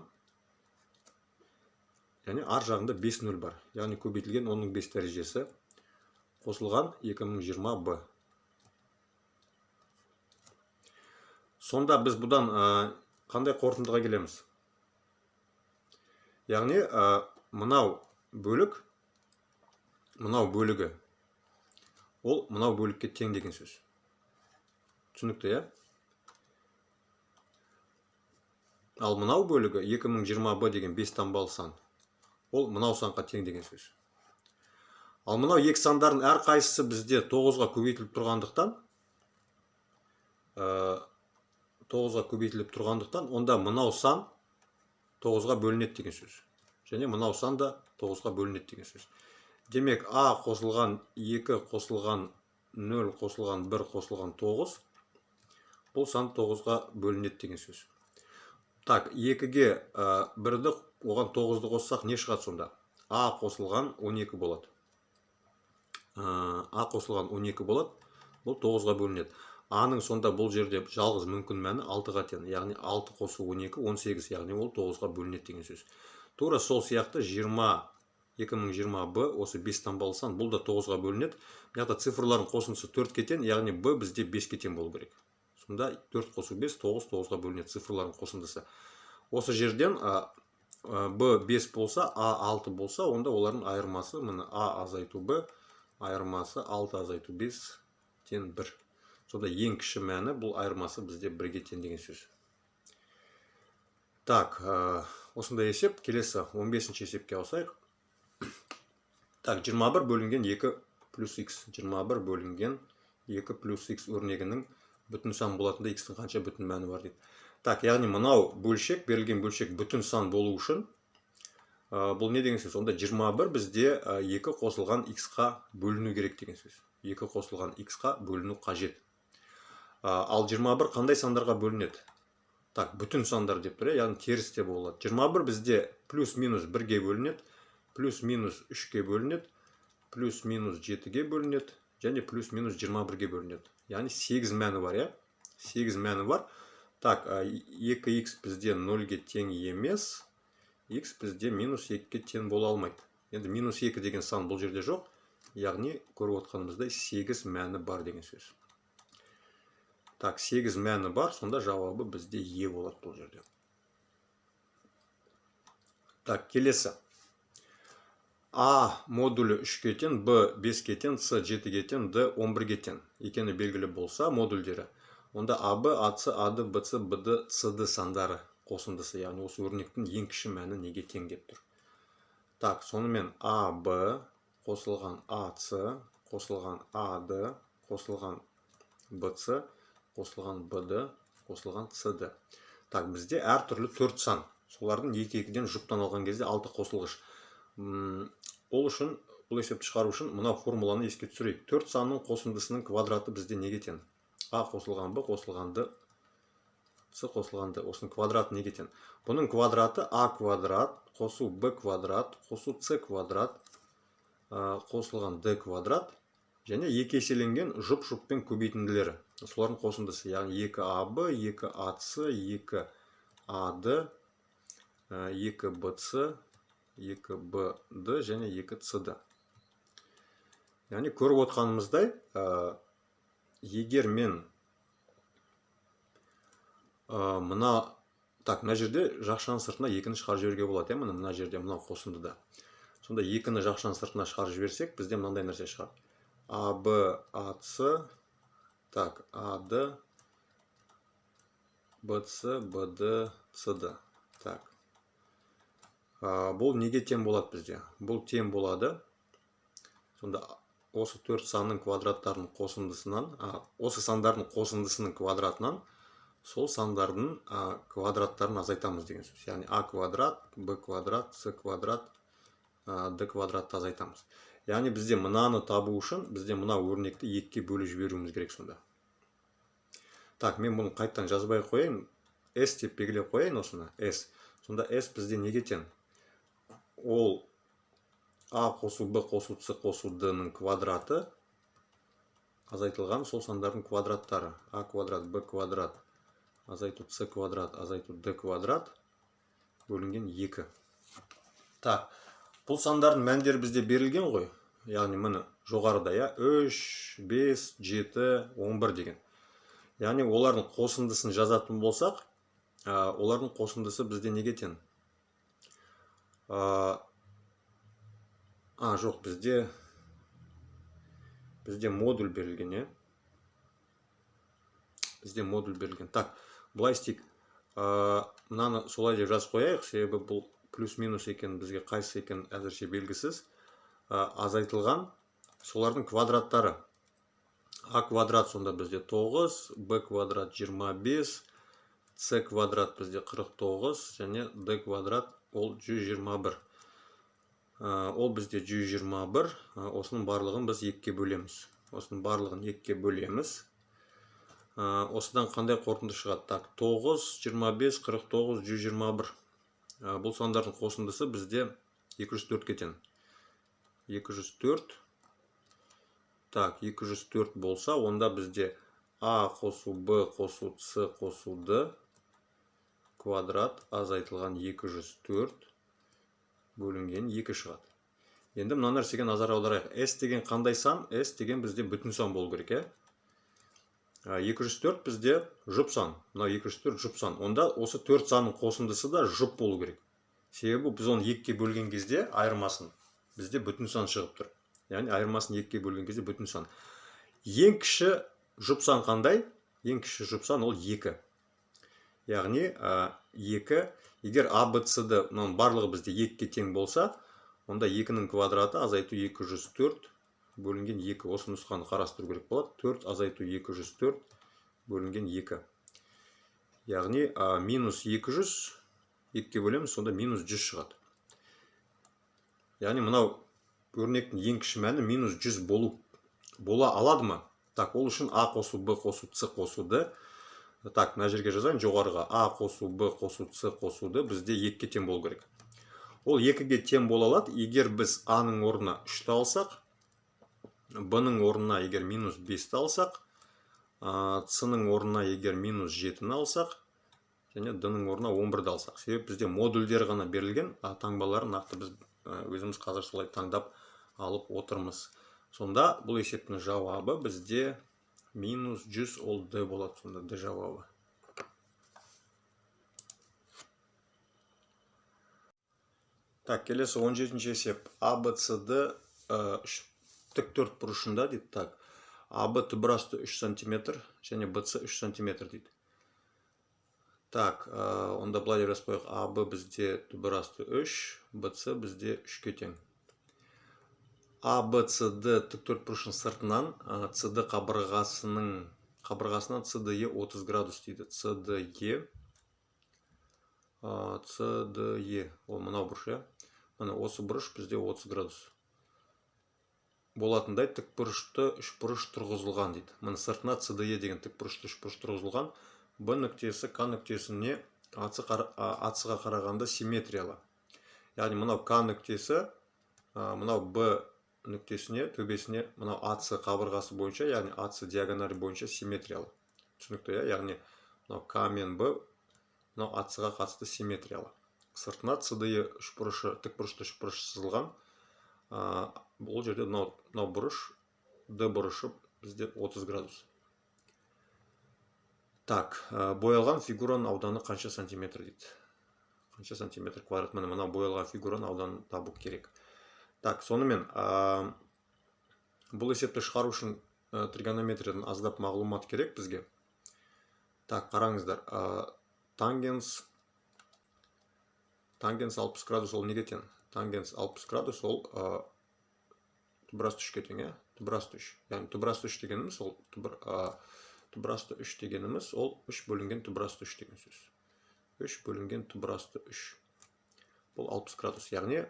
және ар жағында 5 0 бар. Яғни көбейтілген 10-ның 5 дәрежесі қосылған 2020 Б. Сонда біз бұдан қандай қорытындыға келеміз? Яғни мынау бөлік, мынау бөлігі, ол мынау бөлікке тең деген сөз. Түсінікті, иә? Ал мынау бөлігі 2020 Б деген 5 таңбалы сан, ол мынау санға тең деген сөз. Ал мынау екі сандардың әрқайсысы бізде 9-ға көбейтіліп тұрғандықтан, 9-ға көбейтіліп тұрғандықтан, онда мынау сан 9-ға бөлінеді деген сөз. Және мынау сан да 9-ға бөлінеді деген сөз. Демек, А қосылған 2 қосылған 0 қосылған 1 қосылған 9, бұл сан 9-ға бөлінеді деген сөз. Так, 2-ге 1-ді, оған 9-ды қоссақ не шығады сонда? А қосылған 12 болады. А қосылған 12 болады, бұл 9-ға бөлінеді. А-ның сонда бұл жерде жалғыз мүмкін мәні 6-ға тең, яғни 6 қосу 12, 18, яғни ол 9-ға бөлінеді деген сөз. Тура сол сияқты 2020 Б, осы 5 таңбалы сан, бұл да 9-ға бөлінеді. Мына жақта цифрлардың қосындысы 4-ке тең, яғни Б бізде 5-ке тең болу керек. Сонда 4 қосу 5, 9, 9-ға бөлінеді цифрлардың қосындысы. Осы жерден, Б 5 болса, А 6 болса, онда олардың айырмасы, міне А азайту Б, айырмасы 6 азайту 5 тең 1. Сонда ең кіші мәні бұл айырмасы бізде 1-ге тең деген сөз. Так, осындай есеп. Келесі 15-ші есепке ауысайық. Так, 21 бөлінген 2 плюс х. 21 бөлінген 2 плюс х өрнегінің бүтін сан болатындай х-тің қанша бүтін мәні бар дейді. Так, яғни мынау бөлшек, берілген бөлшек бүтін сан болу үшін, бұл не деген сөз? Онда 21 бізде 2 қосылған х-қа бөліну керек деген сөз. 2 қосылған х-қа бөліну қажет. Ал 21 қандай сандарға бөлінеді? Так, бүтін сандар деп тұр, яғни теріс те болады. 21 бізде плюс-минус 1-ге бөлінеді, плюс-минус 3-ге бөлінеді, плюс-минус 7-ге бөлінеді және плюс-минус 21-ге бөлінеді. Яғни 8 мәні бар, иә? 8 мәні бар. Так, 2х бізде 0-ге тең емес, х бізде минус 2-ге тең бола алмайды. Енді минус 2 деген сан бұл жерде жоқ, яғни көріп отқанымыздай 8 мәні бар деген сөз. Так, 8 мәні бар, сонда жауабы бізде Е болады бұл жерде. Так, келесі. А модулі 3-ке тең, Б 5-ке тең, С 7-ге тең, Д 11-ге тең екені белгілі болса модульдері, онда А, Б, А, С, А, Д, Б, С, Б, Д, С, Д сандары қосындысы, яғни осы өрнектің ең кіші мәні неге тең деп тұр. Так, сонымен А, Б қосылған А, С қосылған А, Д қосылған Б, С қосылған Б, Д қосылған С, Д. Так, бізде әртүрлі 4 сан. Солардың екі-екіден жұптан алған кезде 6 қосылғыш. Ол үшін, бұл есепті шығару үшін мына формуланы еске түсірейік. 4 санның қосындысының квадраты бізде неге тең? А қосылған Б қосылған Д, С қосылған Д. Осының квадраты неге тең? Бұның квадраты А квадрат қосу Б квадрат қосу С квадрат қосылған Д квадрат Және екі еселенген жұп-жұппен көбейтінділері. Солардың қосындысы, яғни 2 АБ, 2 АС, 2 АД, 2 БС, 2 БД және 2 СД. Яғни көріп отқанымыздай, егер мен мына, так, мына жерде жақшаның сыртына 2-ні шығарып жіберуге болады, иә, міне мына жерде мынау қосындыда. Сонда 2-ні жақшаның сыртына шығарып жіберсек, бізде мынандай нәрсе шығады. А, Б, А, С, так, А, Д, Б, С, Б, Д, С, Д. Так. Бұл неге тең болады бізде? Бұл тең болады. Сонда осы 4 санның квадраттарының қосындысынан, осы сандардың қосындысының квадратынан сол сандардың квадраттарын азайтамыз деген сөз. Яғни А квадрат, Б квадрат, С квадрат, Д квадратты азайтамыз. Яғни бізде мынаны табу үшін бізде мына өрнекті екіге бөліп жіберуіміз керек сонда. Так, мен бұны қайтадан жазбай қояйын. S деп белгілеп қояйын осыны. S. Сонда S бізде неге тең? Ол А қосу Б қосу С қосу Д-ның квадраты азайтылған сол сандардың квадраттары. А квадрат, Б квадрат азайту С квадрат азайту Д квадрат бөлінген 2. Так, бұл сандардың мәндері бізде берілген ғой. Яғни міне жоғарыда, иә, 3, 5, 7, 11 деген. Яғни олардың қосындысын жазатын болсақ, олардың қосындысы бізде неге тең? Жоқ, бізде модуль берілген, иә? Бізде модуль берілген. Так, былай істейік. Мынаны солай деп жазып қояйық, себебі бұл плюс-минус екен, бізге қайсысы екен әзірше белгісіз. Азайтылған солардың квадраттары. А квадрат сонда бізде 9, Б квадрат 25, С квадрат бізде 49 және Д квадрат ол 121. Ол бізде 121. Осының барлығын біз екіге бөлеміз. Осының барлығын екіге бөлеміз. Осыдан қандай қорытынды шығады? Так, 9, 25, 49, 121. Бұл сандардың қосындысы бізде 204-ке тең. 204. Так, 204 болса, онда бізде А қосу Б қосу С қосу Д квадрат азайтылған 204 бөлінген 2 шығады. Енді мына нәрсеге назар аударайық. S деген қандай сан? S деген бізде бүтін сан болу керек, ә? 204 бізде жұп сан. Мынау 204 жұп сан. Онда осы 4 санның қосындысы да жұп болу керек. Себебі біз оны екіге бөлген кезде айырмасын бізде бүтін сан шығып тұр. Яғни айырмасын екіге бөлген кезде бүтін сан. Ең кіші жұп сан қандай? Ең кіші жұп сан ол 2. Яғни, 2, егер А, Б, С, Д, мынаның барлығы бізде екіге тең болса, онда екінің квадраты азайту 204 бөлінген 2. Осы нұсқаны қарастыру керек болады. 4 азайту 204 бөлінген 2. Яғни, минус 200, екіге бөлеміз, сонда минус 100 шығады. Яғни мынау өрнектің ең кіші мәні минус 100 бола алады ма? Так, ол үшін А қосу Б қосу С қосу Д. Так, мына жерге жазайын жоғарыға. А қосу Б қосу С қосу Д бізде екіге тең болу керек. Ол екіге тең бола алады, егер біз А-ның орнына 3-ті алсақ, Б-ның орнына егер минус 5-ті алсақ, С-ның орнына егер минус 7-ні алсақ, және Д-ның орнына 11-ді алсақ. Себебі бізде модульдер ғана берілген, а таңбаларын нақты біз өзіміз қазір солай таңдап алып отырмыз. Сонда бұл есептің жауабы бізде минус 100, ол Д болады, сонда Д жауабы. Так, келесі 17-ші есеп. А, Б, С, Д, үш тік төрт бұрышында дейді. Так, А, Б түбір асты 3 сантиметр және Б, С 3 сантиметр дейді. Так, онда былай деп жазып қояйық. А, Б бізде түбір асты 3, Б, С бізде 3-ке тең. А, Б, С, Д тік төрт бұрышының сыртынан, С, Д қабырғасынан С, Д, Е 30 градус дейді. С, Д, Е, С, Д, Е. Ол мынау бұрыш, иә? Міне осы бұрыш бізде 30 градус. Болатындай тік бұрышты үш бұрыш тұрғызылған дейді. Міне сыртына С, Д, Е деген тік бұрышты үш бұрыш тұрғызылған. Б нүктесі К нүктесіне А С-ға қарағанда симметриялы. Яғни мынау К нүктесі, мынау Б нүктесіне, төбесіне мынау АС қабырғасы бойынша, яғни АС диагоналі бойынша симметриялы. Түсінікті, иә? Яғни мынау К мен Б мынау АС-ға қатысты симметриялы. Сыртына СДЕ үшбұрышы, тікбұрышты үшбұрыш сызылған. Бұл жерде мынау бұрыш, Д бұрышы бізде 30 градус. Так, боялған фигураның ауданы қанша сантиметр дейді? Қанша сантиметр квадрат? Міне, мынау боялған фигураның ауданын табу керек. Так, сонымен бұл есепті шығару үшін тригонометриядан аздап мағлұмат керек бізге. Так, қараңыздар, тангенс 60 градус ол неге тең? Тангенс 60 градус ол түбір асты 3-ке тең, иә? Түбір асты 3. Яғни түбір асты 3 дегеніміз ол түбір асты 3 дегеніміз ол 3 бөлінген түбір асты 3 деген сөз. 3 бөлінген түбір асты 3. Бұл 60 градус. Яғни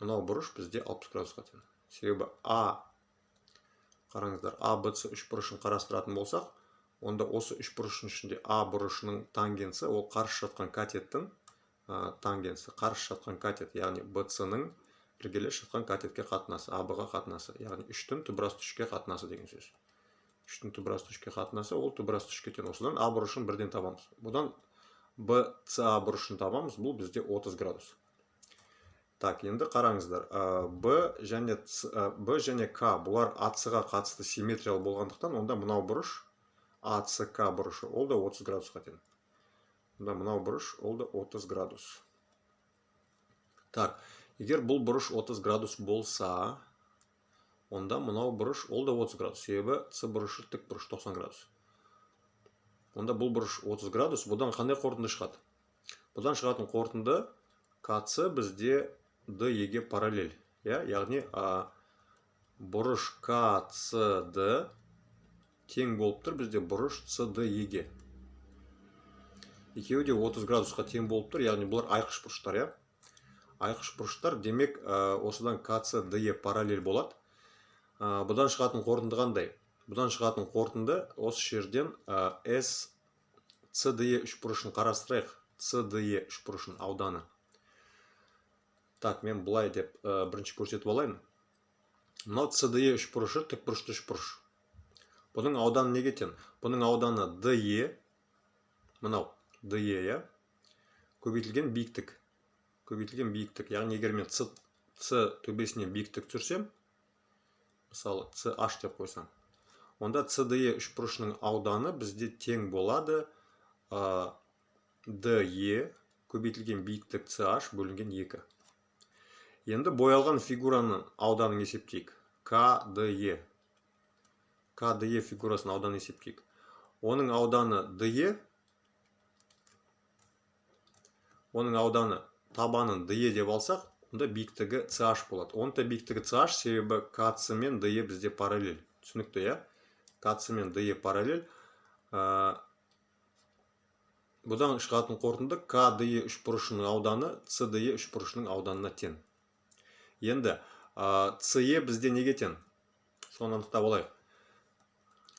мынау бұрыш бізде 60 градусқа тең. Себебі А, қараңыздар, А, Б, С үш бұрышын қарастыратын болсақ, онда осы үш бұрыштың ішінде А бұрышының тангенсі ол қарсы жатқан катеттің тангенсі, қарсы жатқан катет, яғни Б, С-ның іргелес жатқан катетке қатынасы, А, Б-ға қатынасы, яғни 3-тің түбір асты 3-ке қатынасы деген сөз. 3-тің түбір асты 3-ке қатынасы ол түбір асты 3-ке тең. Осыдан А бұрышын бірден табамыз. Бұдан Б, С, А бұрышын табамыз. Бұл бізде 30 градус. Так, енді қараңыздар, Б және С, Б және К бұлар АС-ға қатысты симметриялы болғандықтан, онда мынау бұрыш АСК бұрышы, ол да 30 градусқа тең. Онда мынау бұрыш, ол да 30 градус. Так, егер бұл бұрыш 30 градус болса, онда мынау бұрыш, ол да 30 градус. Себебі С бұрышы тік бұрыш 90 градус. Онда бұл бұрыш 30 градус. Бұдан қандай қорытынды шығады? Бұдан шығатын қорытынды КС бізде ДЕ-ге параллель. Иә? Яғни бұрыш КСД тең болып тұр бізде бұрыш СДЕ-ге. Екеуі де 30 градусқа тең болып тұр, яғни бұлар айқыш бұрыштар, иә? Айқыш бұрыштар, демек, осыдан КСДЕ параллель болады. Бұдан шығатын қорытынды қандай? Бұдан шығатын қорытынды осы жерден С, СДЕ үшбұрышын қарастырайық. СДЕ үшбұрышының ауданы. Так, мен былай деп бірінші көрсетіп алайын. Мынау СДЕ үшбұрышы тікбұрышты үшбұрыш. Бұның ауданы неге тең? Бұның ауданы ДЕ, мынау ДЕ, иә, көбейтілген биіктік. Көбейтілген биіктік. Яғни егер мен С төбесіне биіктік түсірсем, мысалы CH деп қойсам, онда СДЕ үшбұрышының ауданы бізде тең болады ДЕ көбейтілген биіктік CH бөлінген 2. Енді боялған фигураның ауданын есептейік. КДЕ. КДЕ фигурасының ауданын есептейік. Оның ауданы ДЕ, оның ауданы табанын ДЕ деп алсақ, онда биіктігі CH болады. Оның да биіктігі CH, себебі КС мен ДЕ бізде параллель. Түсінікті, иә? КС мен ДЕ параллель. Бұдан шығатын қорытынды КДЕ үшбұрышының ауданы СДЕ үшбұрышының ауданына тең. Енді СЕ бізде неге тең? Соны анықтап алайық.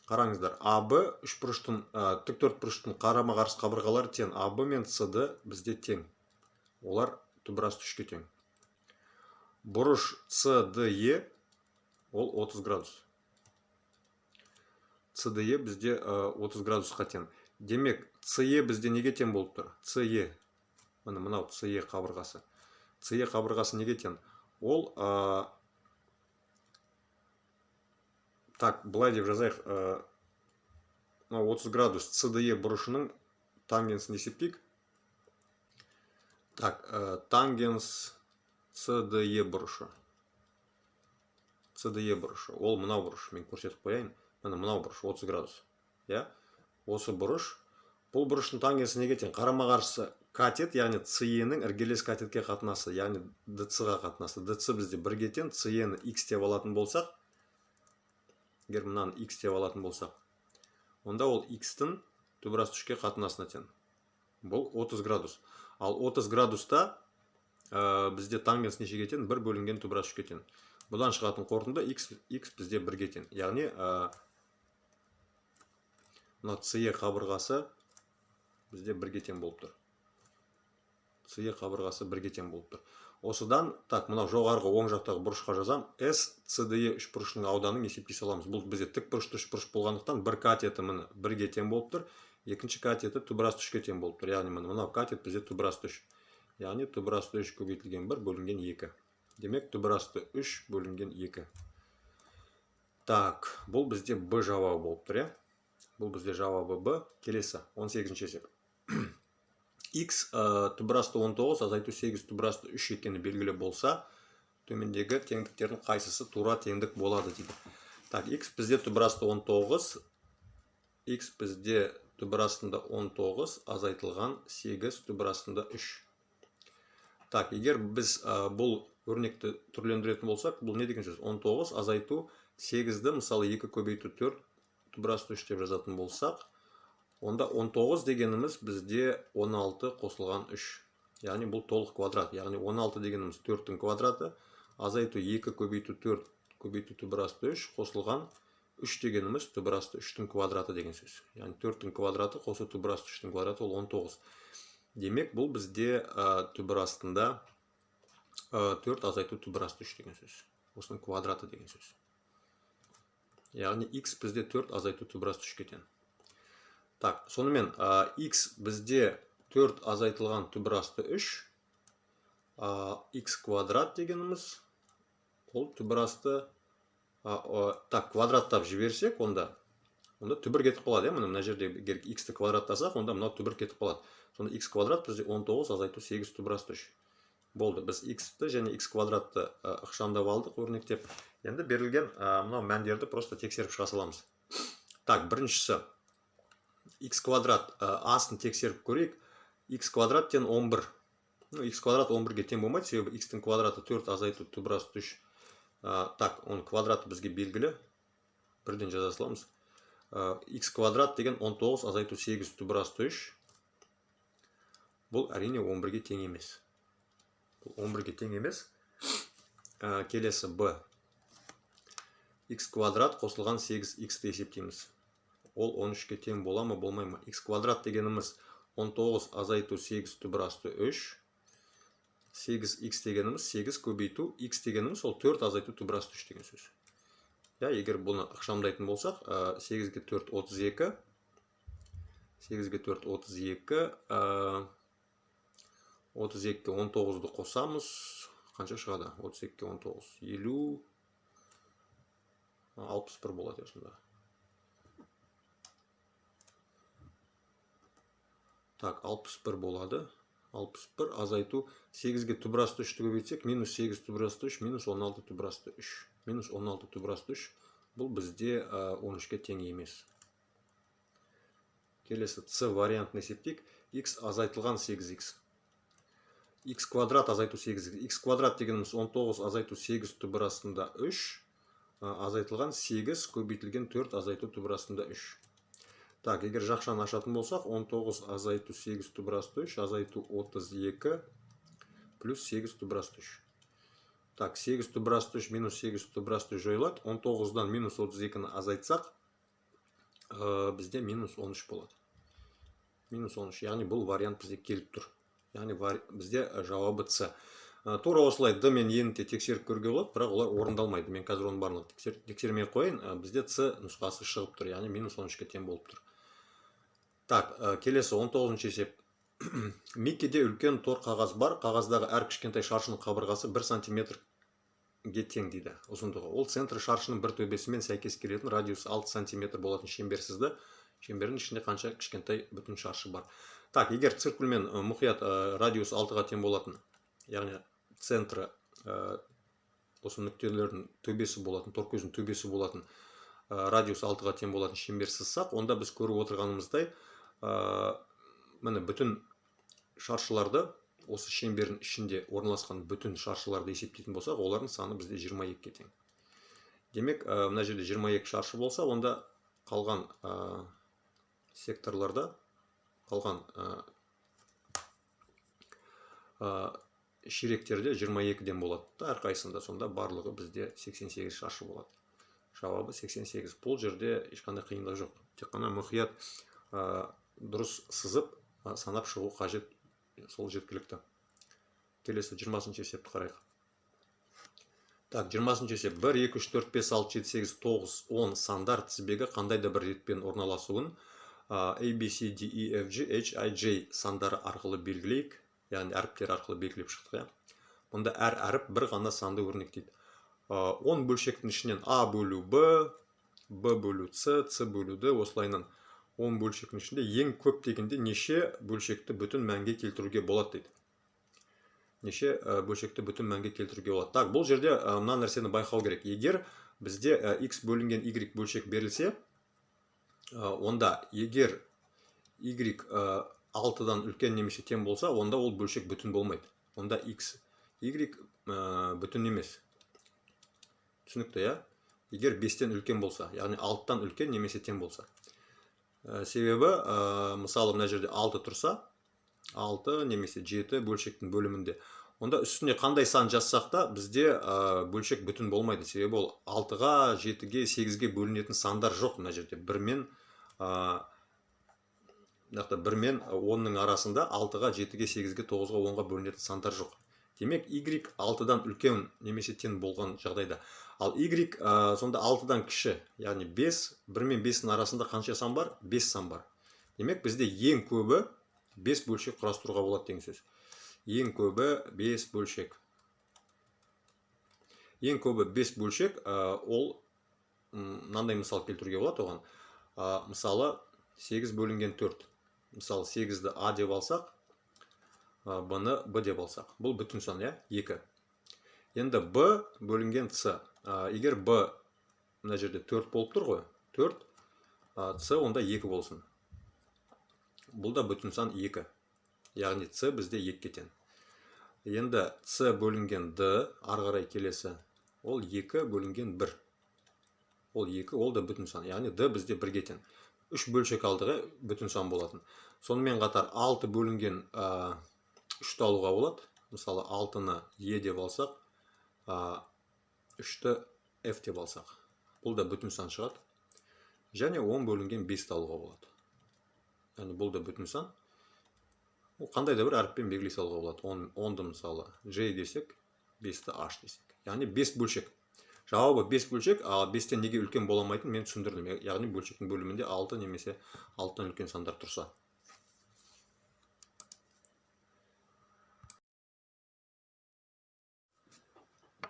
Қараңыздар, АБ үшбұрыштың, тік төртбұрыштың қарама-қарсы қабырғалары тең. АБ мен СД бізде тең. Олар түбір асты 3-ке тең. Бұрыш СДЕ ол 30 градус. СДЕ бізде 30 градусқа тең. Демек, СЕ бізде неге тең болып тұр? СЕ. Міне мынау СЕ қабырғасы. СЕ қабырғасы неге тең? Ол так, былай деп жазайық, мынау 30 градус СДЕ бұрышының тангенсін есептейік. Так, тангенс СДЕ бұрышы. СДЕ бұрышы. Ол мынау бұрыш, мен көрсетіп қояйын. Міне мынау бұрыш 30 градус. Иә? Осы бұрыш. Бұл бұрыштың тангенсі неге тең? Қарама-қарсы катет, яғни СЕ-нің іргелес катетке қатынасы, яғни ДЦ-ға қатынасы. ДЦ бізде бірге тең, СЕ-ні X деп алатын болсақ, егер мынаны X деп алатын болсақ, онда ол X-тің түбір асты 3-ке қатынасына тең. Бұл 30 градус. Ал 30 градуста бізде тангенс нешеге тең? 1 бөлінген түбір асты 3-ке тең. Бұдан шығатын қорытынды X бізде 1-ге тең. Яғни мына СЕ қабырғасы бізде 1-ге тең болып тұр. СЕ қабырғасы 1-ге тең болып тұр. Осыдан, так, мынау жоғарғы оң жақтағы бұрышқа жазам. S, C, D, E үшбұрышының ауданын есептей саламыз. Бұл бізде тік бұрышты үшбұрыш болғандықтан бір катеті міне 1-ге тең болып тұр, екінші катеті түбір асты 3-ке тең болып тұр. Яғни міне мынау катет бізде түбір асты 3. Яғни түбір асты 3 көбейтілген 1 бөлінген 2. Демек түбір асты 3 бөлінген 2. Так, бұл бізде Б жауабы болып тұр, иә? Бұл бізде жауабы Б. Келесі 18-ші есеп. X түбір асты 19 азайту 8 түбір асты 3 екені белгілі болса, төмендегі теңдіктердің қайсысы тура теңдік болады дейді. Так, X бізде түбір асты 19, X бізде түбір астында 19 азайтылған 8 түбір астында 3. Так, егер біз бұл өрнекті түрлендіретін болсақ, бұл не деген сөз? 19 азайту 8-ді, мысалы, 2 көбейту 4 түбір асты 3 деп жазатын болсақ, онда 19 дегеніміз бізде 16 қосылған 3. Яғни бұл толық квадрат. Яғни 16 дегеніміз 4-тің квадраты, азайту 2 көбейту 4 көбейту түбір асты 3 қосылған 3 дегеніміз түбір асты 3-тің квадраты деген сөз. Яғни 4-тің квадраты қосу түбір асты 3-тің квадраты ол 19. Демек, бұл бізде түбір астында 4 азайту түбір асты 3 деген сөз. Осының квадраты деген сөз. Яғни x бізде 4 азайту түбір асты 3-ке тең. Так, сонымен x бізде 4 азайтылған түбір асты 3, x квадрат дегеніміз ол түбір асты, так, квадраттап жіберсек, онда түбір кетіп қалады, иә? Мына жерде егер x-ті квадраттасақ, онда мынау түбір кетіп қалады. Сонда x квадрат бізде 19 азайту 8 түбір асты 3. Болды, біз x-ті және x квадратты ықшамдап алдық, өрнектеп. Енді берілген мынау мәндерді просто тексеріп шыға саламыз. Так, біріншісі x квадрат, астын тексеріп көрейік. X квадрат тең 11. Ну, x квадрат 11-ге тең болмайды, себебі x-тің квадраты 4 азайту түбір асты 3. Так, оның квадраты бізге белгілі. Бірден жаза саламыз. X квадрат деген 19 азайту 8 түбір асты 3. Бұл әрине 11-ге тең емес. Бұл 11-ге тең емес. Келесі B. X квадрат қосылған 8x-ті есептейміз. Ол 13-ке тең бола ма, болмай ма? X квадрат дегеніміз 19 азайту 8 түбір асты 3. 8x дегеніміз 8 көбейту x дегеніміз ол 4 азайту түбір асты 3 деген сөз. Я, егер бұны ықшамдайтын болсақ, 8-ге 4 32. 8-ге 4 32. 32-ге 19-ды қосамыз. Қанша шығады? 32-ге 19. 50, 61 болады осында. Так, 61 болады. 61 азайту 8-ге түбір асты 3-ті көбейтсек, минус 8 түбір асты 3, минус 16 түбір асты 3. Минус 16 түбір асты 3. Бұл бізде 13-ке тең емес. Келесі C вариантын есептейік. X азайтылған 8x. X квадрат азайту 8x. X квадрат дегеніміз 19 азайту 8 түбір астында 3. Азайтылған 8 көбейтілген 4 азайту түбір астында 3. Так, егер жақшаны ашатын болсақ, 19 азайту 8 түбір асты 3 азайту 32 плюс 8 түбір асты 3. Так, 8 түбір асты 3 минус 8 түбір асты 3 жойылады. 19-дан минус 32-ні азайтсақ, бізде минус 13 болады. Минус 13, яғни бұл вариант бізде келіп тұр. Яғни бізде жауабы С. Тура осылай Д мен Е-ні де тексеріп көруге болады, бірақ олар орындалмайды. Мен қазір оның барлығын тексермей қояйын. Бізде С нұсқасы шығып тұр, яғни минус 13-ке тең болып тұр. Так, келесі 19-шы есеп. Миккеде үлкен тор қағаз бар. Қағаздағы әр кішкентай шаршының қабырғасы 1 сантиметрге тең дейді ұзындығы. Ол центрі шаршының бір төбесімен сәйкес келетін радиусы 6 сантиметр болатын шеңбер сызды. Шеңбердің ішінде қанша кішкентай бүтін шаршы бар. Так, егер циркульмен мұқият радиусы 6-ға тең болатын, яғни центрі осы нүктелердің төбесі болатын, торкөздің төбесі болатын, радиусы 6-ға тең болатын шеңбер сызсақ, онда біз көріп отырғанымыздай, міне бүтін шаршыларды, осы шеңбердің ішінде орналасқан бүтін шаршыларды есептейтін болсақ, олардың саны бізде 22-ге тең. Демек, мына жерде 22 шаршы болса, онда қалған секторларда, қалған ширектерде 22-ден болады да, әрқайсысында, сонда барлығы бізде 88 шаршы болады. Жауабы 88. Бұл жерде ешқандай қиындық жоқ. Тек қана мұқият дұрыс сызып, санап шығу қажет, сол жеткілікті. Келесі 20-шы есепті қарайық. Так, 20-шы есеп 1, 2, 3, 4, 5, 6, 7, 8, 9, 10 сандар тізбегі қандай да бір ретпен орналасуын A, B, C, D, E, F, G, H, I, J сандары арқылы белгілейік. Яғни әріптер арқылы белгілеп шықтық, иә. Мұнда әр әріп бір ғана санды өрнектейді. 10 бөлшектің ішінен А бөлу Б, Б бөлу С, С бөлу Д, осылайынан 10 бөлшектің ішінде ең көп дегенде неше бөлшекті бүтін мәнге келтіруге болады дейді. Неше бөлшекті бүтін мәнге келтіруге болады. Так, бұл жерде мына нәрсені байқау керек. Егер бізде x бөлінген y бөлшек берілсе, онда егер y 6-дан үлкен немесе тең болса, онда ол бөлшек бүтін болмайды. Онда x, y бүтін емес. Түсінікті, иә? Егер 5-тен үлкен болса, яғни 6-тан үлкен немесе тең болса. Себебі, мысалы, мына жерде 6 тұрса, 6 немесе 7 бөлшектің бөлімінде, онда үстіне қандай сан жазсақ та бізде бөлшек бүтін болмайды. Себебі ол 6-ға, 7-ге, 8-ге бөлінетін сандар жоқ мына жерде. 1 мен, 1 мен 10-ның арасында 6-ға, 7-ге, 8-ге, 9-ға, 10-ға бөлінетін сандар жоқ. Демек, y 6-дан үлкен немесе тең болған жағдайда. Ал y сонда 6-дан кіші, яғни 5, 1 мен 5-ның арасында қанша сан бар? 5 сан бар. Демек, бізде ең көбі 5 бөлшек құрастыруға болады деген сөз. Ең көбі 5 бөлшек. Ең көбі 5 бөлшек, ол мынандай мысал келтіруге болады оған. Мысалы, 8 бөлінген 4. Мысалы, 8-ді А деп алсақ, Б-ны Б деп алсақ. Бұл бүтін сан, иә? 2. Енді Б бөлінген С. Егер Б мына жерде 4 болып тұр ғой, 4, С онда 2 болсын. Бұл да бүтін сан 2. Яғни С бізде 2-ге тең. Енді С бөлінген Д, ары қарай келесі, ол 2 бөлінген 1. Ол 2, ол да бүтін сан. Яғни Д бізде 1-ге тең. 3 бөлшек алдығы бүтін сан болатын. Сонымен қатар 6 бөлінген 3-ті алуға болады. Мысалы, 6-ны Е деп алсақ, 3-ті F деп алсақ. Бұл да бүтін сан шығады. Және 10 бөлінген 5-ті алуға болады. Яғни бұл да бүтін сан. Ол қандай да бір әріппен белгілей салуға болады. 10-ды мысалы J десек, 5-ті H десек. Яғни 5 бөлшек. Жауабы 5 бөлшек, ал 5-тен неге үлкен бола алмайтынын мен түсіндірдім. Яғни бөлшектің бөлімінде 6 немесе 6-тан үлкен сандар тұрса.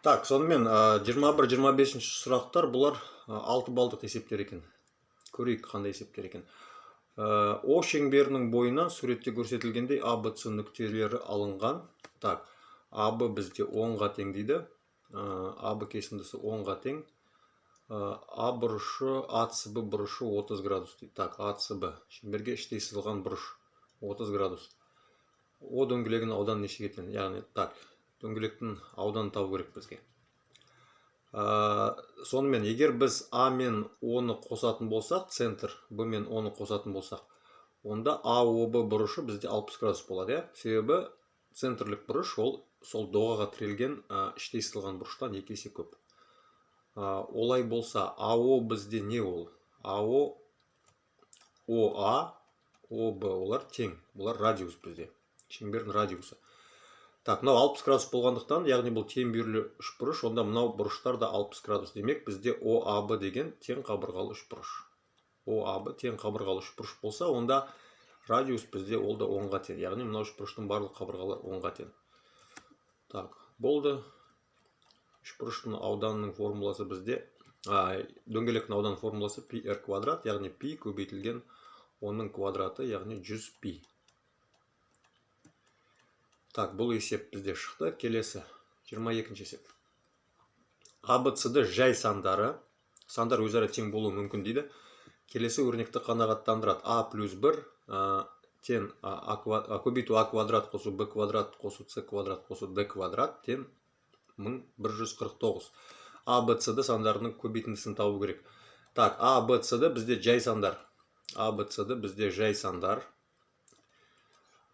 Так, сонымен, 21-25 сұрақтар, бұлар 6 балдық есептер екен. Көрейік қандай есептер екен. О шеңберінің бойынан суретте көрсетілгендей А, Б, С нүктелері алынған. Так, А, Б бізде 10-ға тең дейді. А, Б кесіндісі 10-ға тең. А бұрышы, А, С, Б бұрышы 30 градус дейді. Так, А, С, Б шеңберге іштей сызылған бұрыш 30 градус. О дөңгелегінің ауданы нешеге тең? Яғни, так, дөңгелектің ауданын табу керек бізге. Сонымен, егер біз А мен О-ны қосатын болсақ, центр Б мен О-ны қосатын болсақ, онда А, О, Б бұрышы бізде 60 градус болады, иә? Себебі центрлік бұрыш ол сол доғаға тірелген, іштей сызылған бұрыштан 2 есе көп. Олай болса, А, О бізде не ол? А, О, О, А, О, Б олар тең, бұлар радиус бізде, шеңбердің радиусы. Так, мынау 60 градус болғандықтан, яғни бұл тең бүйірлі үшбұрыш, онда мынау бұрыштар да 60 градус. Демек, бізде О, А, Б деген тең қабырғалы үшбұрыш. О, А, Б тең қабырғалы үшбұрыш болса, онда радиус бізде ол да 10-ға тең. Яғни мынау үшбұрыштың барлық қабырғалары 10-ға тең. Так, болды. Үшбұрыштың ауданының формуласы бізде, дөңгелектің ауданының формуласы пи р квадрат, яғни пи көбейтілген 10-ның квадраты, яғни 100 пи. Так, бұл есеп бізде шықты. Келесі, 22-ші есеп. А, Б, С, Д жай сандары. Сандар өзара тең болуы мүмкін дейді. Келесі өрнекті қанағаттандырады. А плюс 1, тең, а, а, көбейту А квадрат қосу Б квадрат қосу С квадрат қосу Д квадрат тең 1149. А, Б, С, Д сандарының көбейтіндісін табу керек. Так, А, Б, С, Д бізде жай сандар. А, Б, С, Д бізде жай сандар.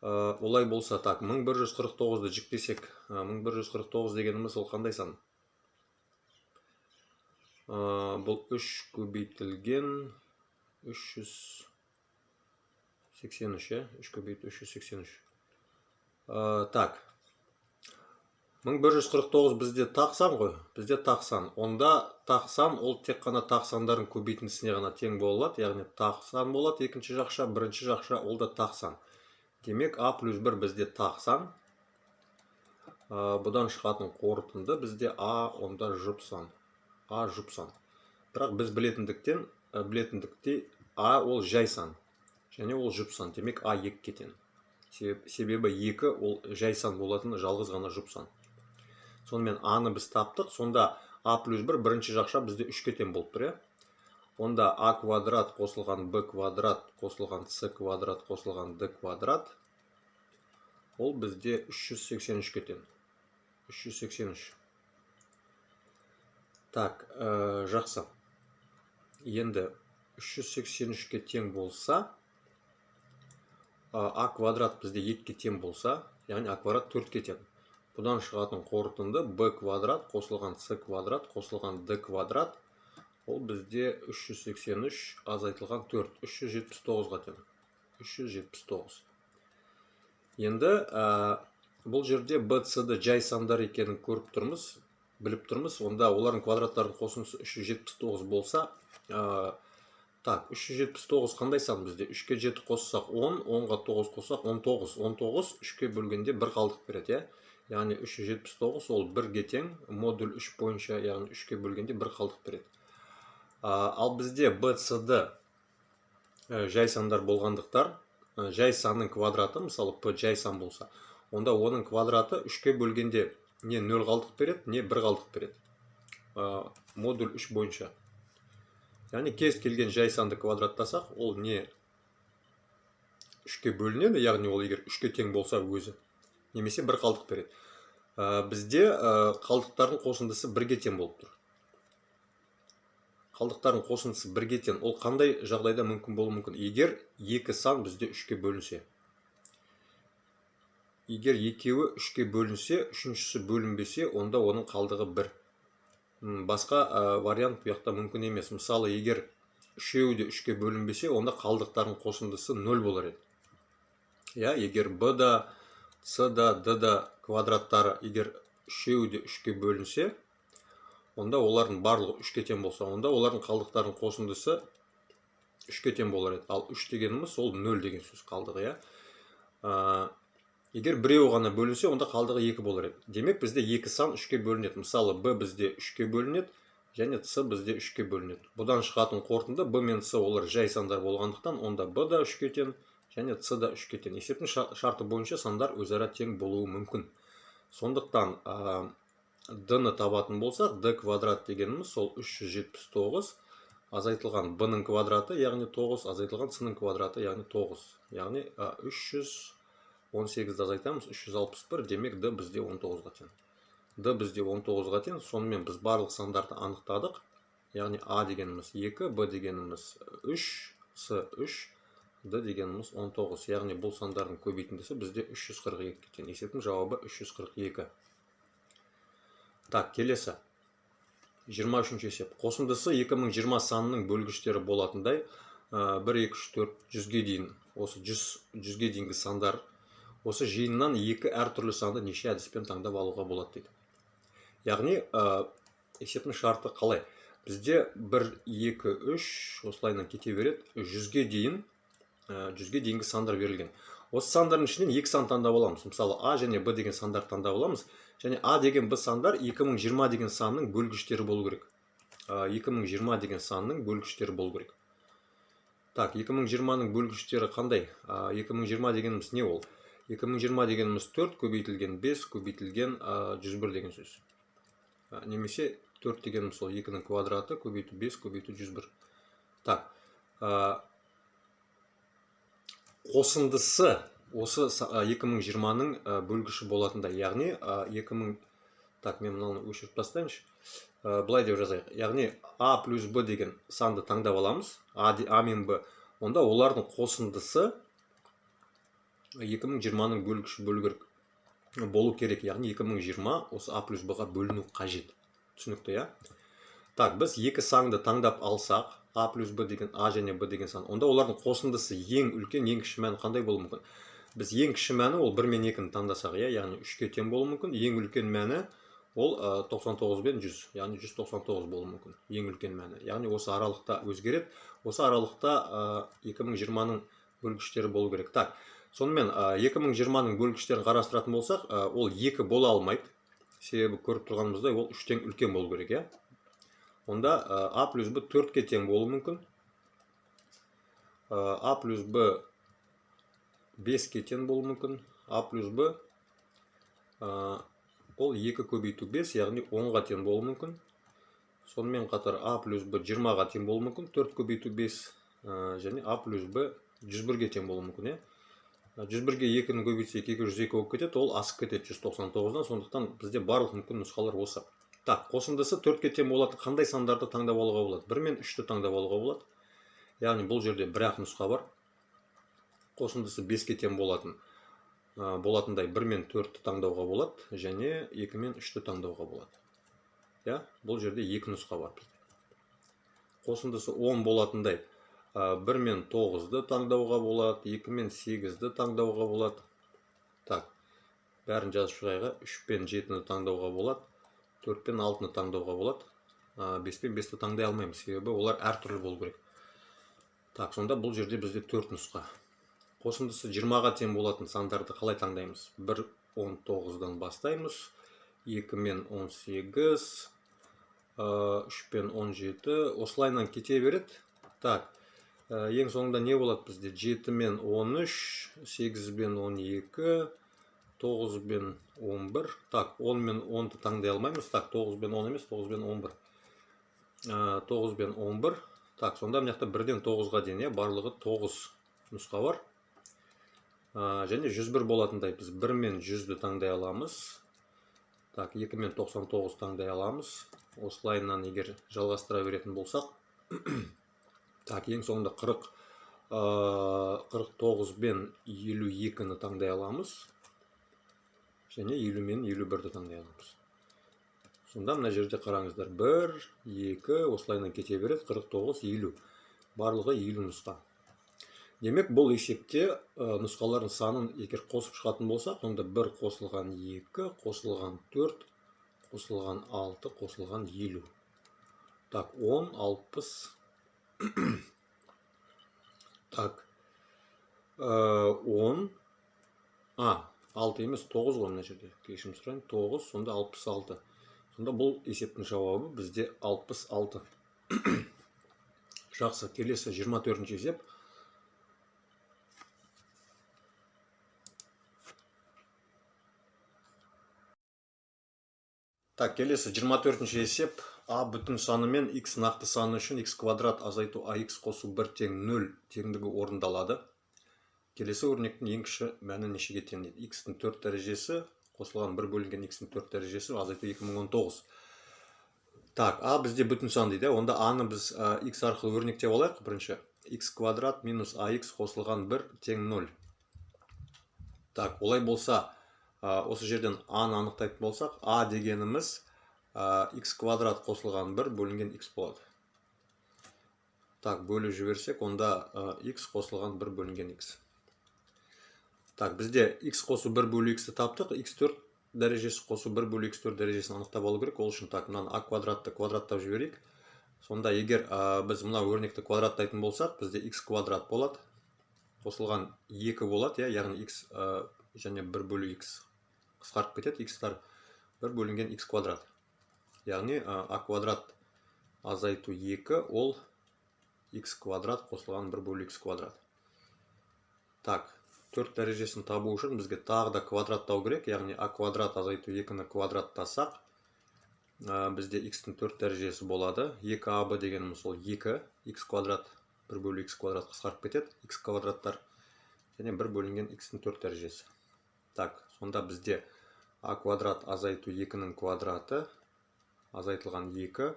Олай болса, так, 1149-ды жіктесек, 1149 дегеніміз ол қандай сан? Бұл 3 көбейтілген 383, иә? 3 көбейту 383. Так. 1149 бізде тақ сан ғой, бізде тақ сан. Онда тақ сан ол тек қана тақ сандардың көбейтіндісіне ғана тең бола алады, яғни тақ сан болады екінші жақша, бірінші жақша ол да тақ сан. Демек, а плюс 1 бізде тақ сан. Бұдан шығатын қорытынды бізде а онда жұп сан. А жұп сан. Бірақ біз білетіндіктей а ол жай сан. Және ол жұп сан. Демек, а 2-ге тең. Себебі 2 ол жай сан болатын жалғыз ғана жұп сан. Сонымен а-ны біз таптық. Сонда а плюс 1 бірінші жақша бізде 3-ке тең болып тұр, иә? Онда а квадрат қосылған б квадрат қосылған с квадрат қосылған д квадрат ол бізде 383-ке тең. 383. Так, жақсы. Енді 383-ке тең болса, а квадрат бізде 2-ке тең болса, яғни а квадрат 4-ке тең. Бұдан шығатын қорытынды b квадрат қосылған c квадрат қосылған d квадрат ол бізде 383 азайтылған 4, 379-ға тең. 379. Енді бұл жерде b, c, d жай сандар екенін көріп тұрмыз, біліп тұрмыз. Онда олардың квадраттарының қосындысы 379 болса, так, 379 қандай сан бізде? 3-ке 7 қоссақ 10, 10-ға 9 қоссақ 19. 19 3-ке бөлгенде 1 қалдық береді, иә? Яғни 379 ол 1-ге тең, модуль 3 бойынша, яғни 3-ке бөлгенде 1 қалдық береді. Ал бізде b, c, d жай сандар болғандықтар, жай санның квадраты, мысалы p жай сан болса, онда оның квадраты 3-ке бөлгенде не 0 қалдық береді, не 1 қалдық береді. Модуль 3 бойынша. Яғни кез келген жай санды квадраттасақ, ол не 3-ке бөлінеді, яғни ол егер 3-ке тең болса өзі, немесе 1 қалдық береді. Бізде қалдықтардың қосындысы 1-ге тең болып тұр. Қалдықтардың қосындысы 1-ге тең. Ол қандай жағдайда мүмкін болуы мүмкін? Егер екі сан бізде 3-ке бөлінсе. Егер екеуі 3-ке бөлінсе, үшіншісі бөлінбесе, онда оның қалдығы 1. Басқа вариант бұл жақта мүмкін емес. Мысалы, егер үшеуі де 3-ке бөлінбесе, онда қалдықтардың қосындысы 0 болар еді. Я, егер b да, c да, d да квадраттары егер үшеуі де 3-ке бөлінсе, онда олардың барлығы 3-ке тең болса, онда олардың қалдықтарының қосындысы 3-ке тең болар еді. Ал 3 дегеніміз ол 0 деген сөз қалдығы, иә. Егер біреуі ғана бөлінсе, онда қалдығы 2 болар еді. Демек, бізде екі сан 3-ке бөлінеді. Мысалы, b бізде 3-ке бөлінеді, және c бізде 3-ке бөлінеді. Бұдан шығатын қорытынды b мен c олар жай сандар болғандықтан, онда b да 3-ке тең, және c да 3-ке тең. Есептің шарты бойынша сандар өзара тең болуы мүмкін. Сондықтан d-ны табатын болсақ, d квадрат дегеніміз сол 379 азайтылған b-ның квадраты, яғни 9, азайтылған c-ның квадраты, яғни 9. Яғни 318-ді азайтамыз, 361, демек d бізде 19-ға тең. D бізде 19-ға тең. Сонымен біз барлық сандарды анықтадық. Яғни а дегеніміз 2, b дегеніміз 3, c 3, d дегеніміз 19. Яғни бұл сандардың көбейтіндісі бізде 342 тең. Есептің жауабы 342. Так, келесі. 23-ші есеп. Қосындысы 2020 санының бөлгіштері болатындай, 1, 2, 3, 4, 100-ге дейін, осы 100-ге дейінгі сандар, осы жиыннан екі әртүрлі санды неше әдіспен таңдап алуға болады дейді. Яғни, есептің шарты қалай? Бізде 1, 2, 3, осылайынан кете береді, 100-ге дейін, 100-ге дейінгі сандар берілген. Осы сандардың ішінен екі сан таңдап аламыз. Мысалы, А және Б деген сандар таңдап аламыз. Және А деген Б сандар 2020 деген санның бөлгіштері болу керек. 2020 деген санның бөлгіштері болу керек. Так, 2020-ның бөлгіштері қандай? 2020 дегеніміз не ол? 2020 дегеніміз 4 көбейтілген 5 көбейтілген 101 деген сөз. Немесе 4 дегеніміз сол 2-нің квадраты көбейту 5 көбейту 101. Так, қосындысы осы 2020-ның бөлгіші болатындай, яғни 2000, так, мен мынаны өшіріп тастайыншы. Былай деп жазайық. Яғни А плюс Б деген санды таңдап аламыз. А мен Б. Онда олардың қосындысы 2020-ның бөлгіші болу керек. Яғни 2020 осы А плюс Б-ға бөліну қажет. Түсінікті, иә? Так, біз екі санды таңдап алсақ, А плюс Б деген, А және Б деген сан, онда олардың қосындысы ең үлкен, ең кіші мәні қандай болуы мүмкін? Біз ең кіші мәні ол 1 мен 2-ні таңдасақ, иә, яғни 3-ке тең болуы мүмкін. Ең үлкен мәні ол 99 бен 100, яғни 199 болуы мүмкін. Ең үлкен мәні. Яғни осы аралықта өзгереді. Осы аралықта 2020-ның бөлгіштері болу керек. Так, сонымен 2020-ның бөлгіштерін қарастыратын болсақ, ол 2 бола алмайды. Себебі көріп тұрғанымыздай ол 3-тен үлкен болу керек, иә. Онда А плюс Б 4-ке тең болуы мүмкін. А плюс Б 5-ке тең болуы мүмкін. А плюс Б ол 2 көбейту 5, яғни 10-ға тең болуы мүмкін. Сонымен қатар А плюс Б 20-ға тең болуы мүмкін. 4 көбейту 5, және А плюс Б 101-ге тең болуы мүмкін, иә. 101-ге 2-ні көбейтсек, 202 болып кетеді, ол асып кетеді 199-дан. Сондықтан бізде барлық мүмкін нұсқалар осы. Так, қосындысы 4-ке тең болатын қандай сандарды таңдап алуға болады? 1 мен 3-ті таңдап алуға болады. Яғни бұл жерде бір-ақ нұсқа бар. Қосындысы 5-ке тең болатындай 1 мен 4-ті таңдауға болады және 2 мен 3-ті таңдауға болады. Иә, бұл жерде 2 нұсқа бар бізде. Қосындысы 10 болатындай 1 мен 9-ды таңдауға болады, 2 мен 8-ді таңдауға болады. Так, бәрін жазып шығайық. 3 пен 7-ні таңдауға болады, 4 пен 6-ны таңдауға болады. 5 пен 5-ті таңдай алмаймыз, себебі олар әртүрлі болу керек. Так, сонда бұл жерде бізде 4 нұсқа. Қосындысы 20-ға тең болатын сандарды қалай таңдаймыз? 1 19-дан бастаймыз, 2 мен 18, 3 пен 17, осылайынан кете береді. Так, ең соңында не болады бізде? 7 мен 13, 8 мен 12, 9 мен 11. Так, 10 мен 10-ды таңдай алмаймыз. Так, 9 мен 10 емес, 9 мен 11. 9 мен 11. Так, сонда мына жақта 1-ден 9-ға дейін, иә, барлығы 9 нұсқа бар. Және 101 болатындай біз 1 мен 100-ді таңдай аламыз. Так, 2 мен 99 таңдай аламыз. Осылайынан егер жалғастыра беретін болсақ, так, ең соңында 49 бен 52-ні таңдай аламыз. Және 50 мен 51-ді таңдай аламыз. Сонда мына жерде қараңыздар, 1, 2, осылайынан кете береді, 49, 50. Барлығы 50 нұсқа. Демек, бұл есепте нұсқалардың санын егер қосып шығатын болсақ, онда 1 қосылған 2, қосылған 4, қосылған 6, қосылған 50. Так, 10, 60. Так, 10, 6 емес, 9 ғой мына жерде. Кешірім сұраймын, 9, сонда 66. Сонда бұл есептің жауабы бізде 66. Жақсы, келесі 24-ші есеп. Так, келесі 24-ші есеп. А бүтін саны мен x нақты саны үшін x квадрат азайту ax қосу 1 тең 0 теңдігі орындалады. Келесі өрнектің ең кіші мәні нешеге тең дейді? X-тің 4 дәрежесі қосылған 1 бөлінген x-тің 4 дәрежесі азайту 2019. Так, а бізде бүтін сан дейді. Онда а-ны біз x арқылы өрнектеп алайық. Бірінші x квадрат минус ax қосылған 1 тең 0. Так, олай болса, осы жерден а-ны анықтайтын болсақ, а дегеніміз x квадрат қосылған 1 бөлінген x болады. Так, бөліп жіберсек, онда x қосылған 1 бөлінген x. Так, бізде x қосу 1 бөлу x-ті таптық, x 4 дәрежесі қосу 1 бөлу x 4 дәрежесін анықтап алу керек. Ол үшін так, мынаны а квадратты квадраттап жіберейік. Сонда егер біз мына өрнекті квадраттайтын болсақ, бізде x квадрат болады, қосылған 2 болады, иә, яғни x және 1 бөлу x қысқарып кетеді, x-тар 1 бөлінген x квадрат. Яғни а квадрат азайту 2 ол x квадрат қосылған 1 бөлу x квадрат. Так, 4 дәрежесін табу үшін бізге тағы да квадраттау керек, яғни а квадрат азайту 2-ні квадраттасақ, бізде x-тің 4 дәрежесі болады. 2 аб дегеніміз ол 2, x квадрат 1 бөлу x квадрат қысқарып кетеді, x квадраттар және 1 бөлінген x-тің 4 дәрежесі. Так, сонда бізде а квадрат азайту 2-нің квадраты азайтылған 2,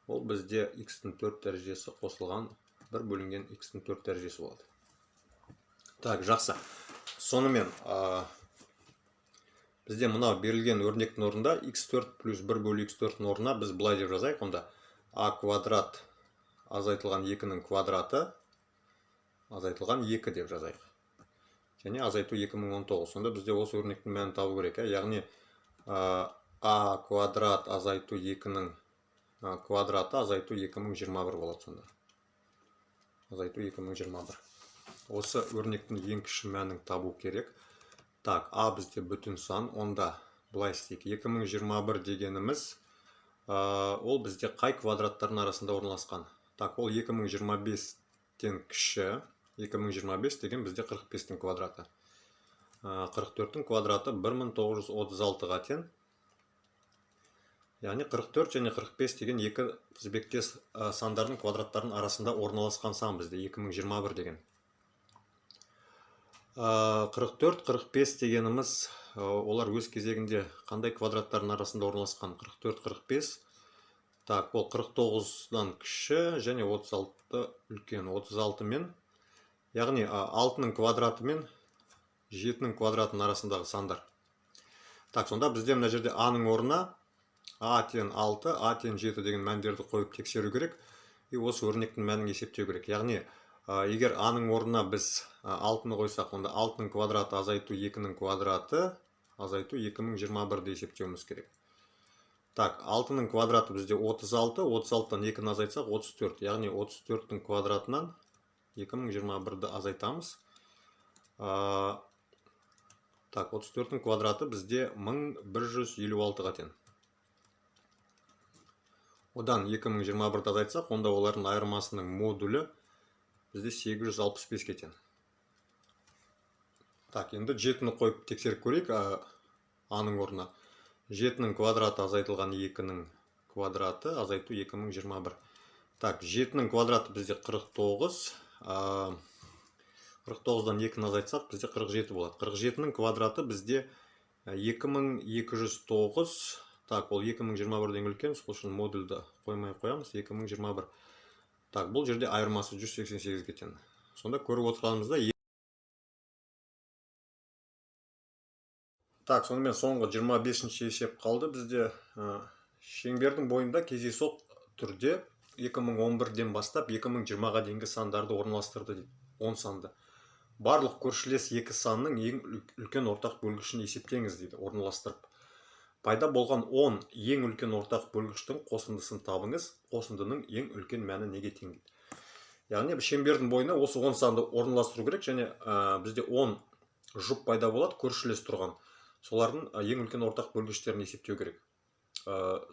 ол бізде x-тің 4 дәрежесі қосылған 1 бөлінген x-тің 4 дәрежесі болады. Так, жақсы. Сонымен, бізде мынау берілген өрнектің орнында x 4 плюс 1 бөлу x төрттің орнына біз былай деп жазайық. Онда а квадрат азайтылған 2-нің квадраты азайтылған 2 деп жазайық. және азайту 2019. Сонда бізде осы өрнектің мәнін табу керек, яғни а квадрат азайту 2-нің квадраты азайту 2021 болады сонда. Азайту 2021. Осы өрнектің ең кіші мәнін табу керек. Так, а бізде бүтін сан, онда былай істейік. 2021 дегеніміз, ол бізде қай квадраттардың арасында орналасқан? Так, ол 2025-тен кіші. 2025 деген бізде 45-тің квадраты. 44-тің квадраты 1936-ға тең. Яғни 44 және 45 деген екі тізбектес сандардың квадраттарының арасында орналасқан сан бізде 2021 деген. 44, 45 дегеніміз, олар өз кезегінде қандай квадраттардың арасында орналасқан? 44, 45. Так, ол 49-дан кіші және 36 үлкен. 36 мен, яғни 6-ның квадраты мен 7-нің квадратының арасындағы сандар. Так, сонда бізде мына жерде а-ның орнына а тең 6, а тең 7 деген мәндерді қойып тексеру керек. И осы өрнектің мәнін есептеу керек. Яғни, егер а-ның орнына біз 6-ны қойсақ, онда 6-ның квадраты азайту 2-нің квадраты азайту 2021-ді есептеуіміз керек. Так, 6-ның квадраты бізде 36, 36-тан 2-ні азайтсақ 34. Яғни 34-тің квадратынан 2021-ді азайтамыз. Так, 34-тің квадраты бізде 1156-ға тең. Одан 2021-ді азайтсақ, онда олардың айырмасының модулі бізде 865-ке тең. Так, енді 7-ні қойып тексеріп көрейік, а-ның орнына. 7-нің квадраты азайтылған 2-нің квадраты азайту 2021. Так, 7-нің квадраты бізде 49. 49-дан 2-ні азайтсақ, бізде 47 болады. 47-нің квадраты бізде 2209. Так, ол 2021-ден үлкен, сол үшін модульді қоймай қоямыз. 2021. Так, бұл жерде айырмасы 188-ге тең. Сонда көріп отырғанымызда. Так, сонымен соңғы 25-ші есеп қалды бізде. Шеңбердің бойында кездейсоқ түрде 2011-ден бастап 2020-ға дейінгі сандарды орналастырды дейді. 10 санды. Барлық көршілес екі санның ең үлкен ортақ бөлгішін есептеңіз дейді, орналастырып. Пайда болған 10 ең үлкен ортақ бөлгіштің қосындысын табыңыз, қосындының ең үлкен мәні неге тең дейді. Яғни шеңбердің бойына осы 10 санды орналастыру керек және бізде 10 жұп пайда болады көршілес тұрған. Солардың ең үлкен ортақ бөлгіштерін есептеу керек.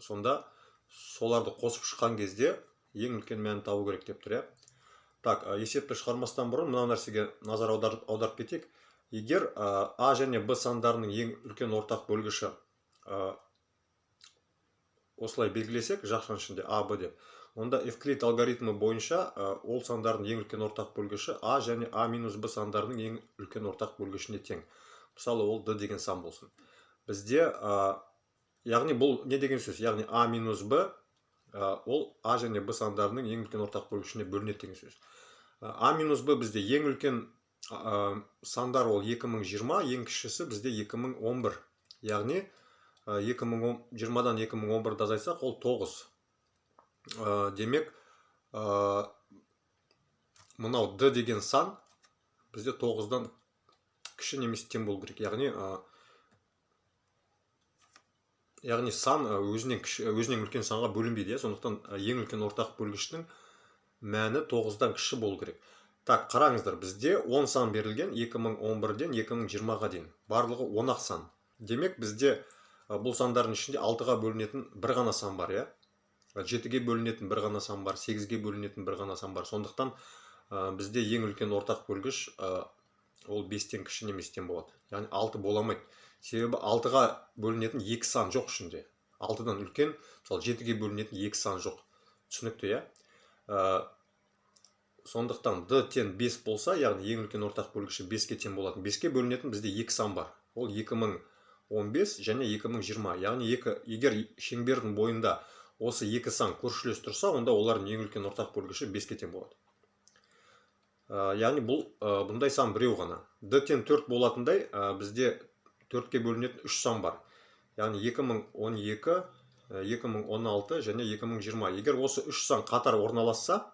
Сонда соларды қосып шыққан кезде ең үлкен мәнін табу керек деп тұр, иә. Так, есепті шығармастан бұрын мынау нәрсеге назар аударып кетейік. Егер А және Б сандарының ең үлкен ортақ бөлгіші осылай белгілесек, жақшаның ішінде А, Б деп, онда Евклид алгоритмі бойынша ол сандардың ең үлкен ортақ бөлгіші А және А минус Б сандарының ең үлкен ортақ бөлгішіне тең. Мысалы, ол Д деген сан болсын. Бізде, яғни бұл не деген сөз? Яғни А минус Б, ол А және Б сандарының ең үлкен ортақ бөлгішіне бөлінеді деген сөз. А минус Б бізде ең үлкен сандар ол 2020, ең кішісі бізде 2011. Яғни 2020-дан 2011-ді азайтсақ, ол 9. Демек, мынау Д деген сан бізде 9-дан кіші немесе тең болу керек. Яғни сан өзінен кіші, өзінен үлкен санға бөлінбейді, иә? Сондықтан ең үлкен ортақ бөлгіштің мәні 9-дан кіші болу керек. Так, қараңыздар, бізде 10 сан берілген 2011-ден 2020-ға дейін. Барлығы 10-ақ сан. Демек, бізде бұл сандардың ішінде 6-ға бөлінетін бір ғана сан бар, иә? 7-ге бөлінетін бір ғана сан бар, 8-ге бөлінетін бір ғана сан бар. Сондықтан бізде ең үлкен ортақ бөлгіш ол 5-тен кіші немесе тең болады. Яғни 6 бола алмайды. Себебі 6-ға бөлінетін 2 сан жоқ ішінде. 6-дан үлкен, мысалы, 7-ге бөлінетін 2 сан жоқ. Түсінікті, иә? Сондықтан D тең 5 болса, яғни ең үлкен ортақ бөлгіші 5-ке тең болатын. 5-ке бөлінетін бізде 2 сан бар. Ол 2015 және 2020. Яғни егер шеңбердің бойында осы 2 сан көршілес тұрса, онда олардың ең үлкен ортақ бөлгіші 5-ке тең болады. Яғни бұндай сан біреу ғана. D тең 4 болатындай, бізде 4-ке бөлінетін 3 сан бар. Яғни 2012, 2016 және 2020. Егер осы 3 сан қатар орналасса,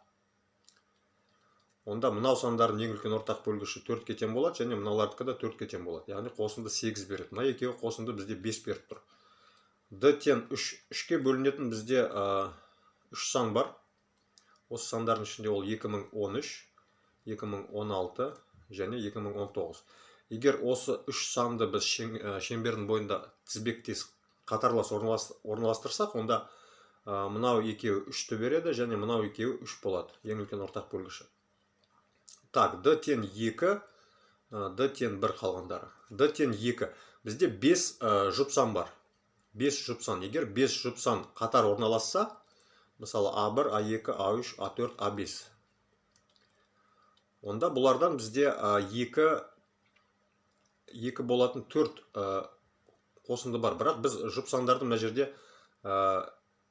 Онда мынау сандардың ең үлкен ортақ бөлгіші 4-ке тең болады, және мыналардікі де 4-ке тең болады. Яғни қосынды 8 береді. Мына екеуі қосынды бізде 5 беріп тұр. D тең 3. 3-ке бөлінетін бізде 3 сан бар. Осы сандардың ішінде ол 2013, 2016 және 2019. Егер осы 3 санды біз шеңбердің бойында тізбектес қатарлас орналастырсақ, онда мынау екеуі 3-ті береді, және мынау екеуі 3 болады. Ең үлкен ортақ бөлгіші. Так, D тең 2, D тең 1 қалғандары. D тең 2. Бізде 5 жұп сан бар. 5 жұп сан. Егер 5 жұп сан қатар орналасса, мысалы А1, А2, А3, А4, А5. Онда бұлардан бізде 2 болатын 4 қосынды бар. Бірақ біз жұп сандарды мына жерде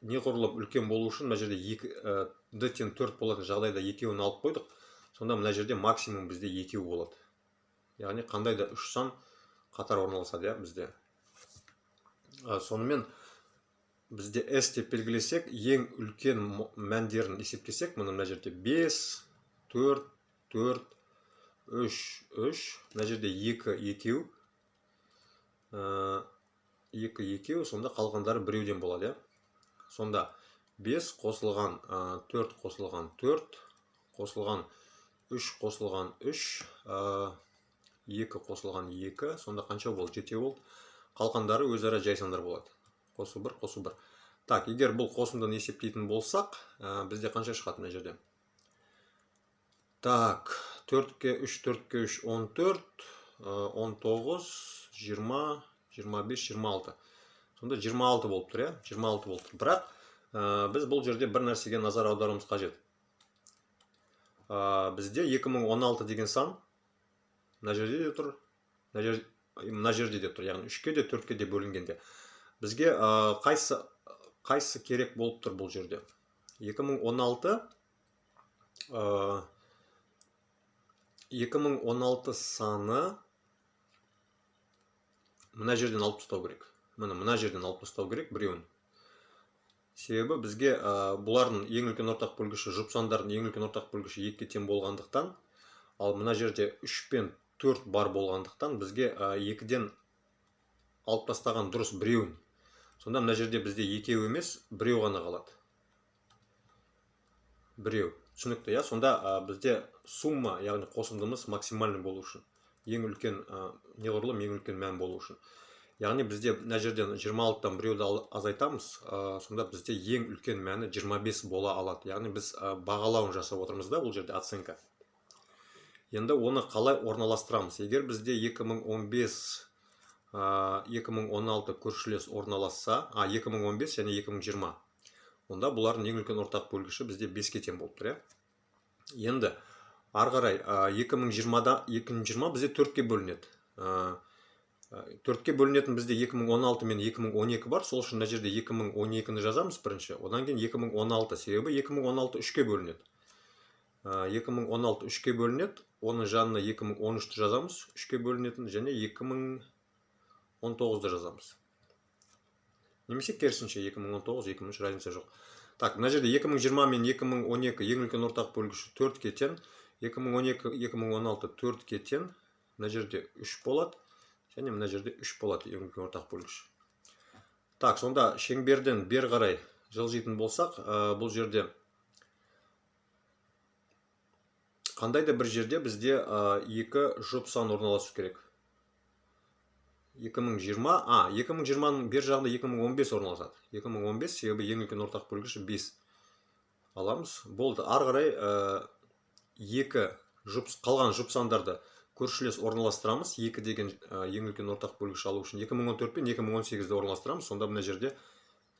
неғұрлым үлкен болу үшін мына жерде 2, D тең 4 болатын жағдайда екеуін алып қойдық. Сонда мына жерде максимум бізде 2 болады. Яғни қандай да 3 сан қатар орналасады, иә, бізде. Сонымен бізде S деп белгілесек, ең үлкен мәндерін есептесек, мына жерде 5, 4, 4, 3, 3, мына жерде 2, 2, 2, 2, сонда қалғандары біреуден болады, иә. Сонда 5 қосылған 4 қосылған 4 қосылған 3 қосылған 3, 2 қосылған 2, сонда қанша болды? 7 болды. Қалғандары өзара жай сандар болады. Қосу 1, қосу 1. Так, егер бұл қосындыны есептейтін болсақ, бізде қанша шығады мына жерде? Так, 4-ке 3, 4-ке 3, 14, 19, 20, 25, 26. Сонда 26 болып тұр, иә? 26 болып тұр. Бірақ біз бұл жерде бір нәрсеге назар аударуымыз қажет. Бізде 2016 деген сан мына жерде де тұр, мына жерде де тұр, яғни 3-ке де 4-ке де бөлінгенде. Бізге қайсы керек болып тұр бұл жерде? 2016, 2016 саны мына жерден алып тастау керек. Міне, мына жерден алып тастау керек біреуін. Себебі бізге бұлардың ең үлкен ортақ бөлгіші, жұп сандардың ең үлкен ортақ бөлгіші 2-ге тең болғандықтан, ал мына жерде 3 пен 4 бар болғандықтан, бізге 2-ден алып тастаған дұрыс біреуін. Сонда мына жерде бізде екеу емес, біреу ғана қалады. Біреу. Түсінікті, иә? Сонда бізде сумма, яғни қосындымыз максимальный болу үшін, ең үлкен, неғұрлым ең үлкен мән болу үшін. Яғни бізде мына жерден 26-тан біреуді азайтамыз, сонда бізде ең үлкен мәні 25 бола алады. Яғни біз бағалауын жасап отырмыз да, бұл жерде оценка. Енді оны қалай орналастырамыз? Егер бізде 2015, 2016 көршілес орналасса, 2015 және 2020, онда бұлардың ең үлкен ортақ бөлгіші бізде 5-ке тең болып тұр, иә? Енді ары қарай, 2020-да, 2020 бізде 4-ке бөлінеді. 4-ке бөлінетін бізде 2016 мен 2012 бар, сол үшін мына жерде 2012-ні жазамыз бірінші, одан кейін 2016, себебі 2016 3-ке бөлінеді. 2016 3-ке бөлінеді, оның жанына 2013-ті жазамыз, 3-ке бөлінетін, және 2019-ды жазамыз. Немесе керісінше 2019, 2003, разница жоқ. Так, мына жерде 2020 мен 2012 ең үлкен ортақ бөлгіші 4-ке тең, 2012, 2016 4-ке тең, мына жерде 3 болады, және мына жерде 3 болады ең үлкен ортақ бөлгіш. Так, сонда шеңберден бері қарай жылжитын болсақ, бұл жерде қандай да бір жерде бізде 2 жұп сан орналасу керек. 2020, 2020-ның бер жағында 2015 орналасады. 2015, себебі ең үлкен ортақ бөлгіші 5 аламыз. Болды, ары қарай 2 жұп, қалған жұп сандарды көршілес орналастырамыз. 2 деген ең үлкен ортақ бөлгіш алу үшін 2014 пен 2018-ді орналастырамыз. Сонда мына жерде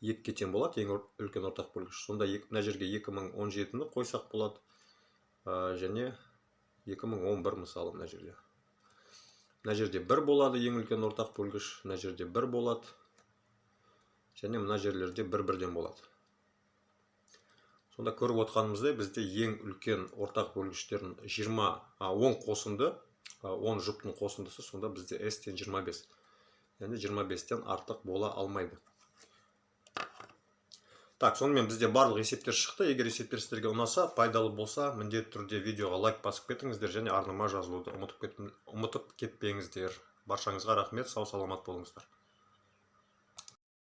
2-ге тең болады ең үлкен ортақ бөлгіш. Сонда мына жерге 2017-ні қойсақ болады. Және 2011 мысалы мына жерде. Мына жерде 1 болады ең үлкен ортақ бөлгіш, мына жерде 1 болады. Және мына жерлерде бір-бірден болады. Сонда көріп отқанымыздай, бізде ең үлкен ортақ бөлгіштердің 10 қосынды, 10 жұптың қосындысы, сонда бізде S тең 25. Яғни 25-тен артық бола алмайды. Так, сонымен, бізде барлық есептер шықты. Егер есептер сіздерге ұнаса, пайдалы болса, міндетті түрде видеоға лайк басып кетіңіздер және арнама жазылуды ұмытып кетпеңіздер. Баршаңызға рахмет, сау саламат болыңыздар.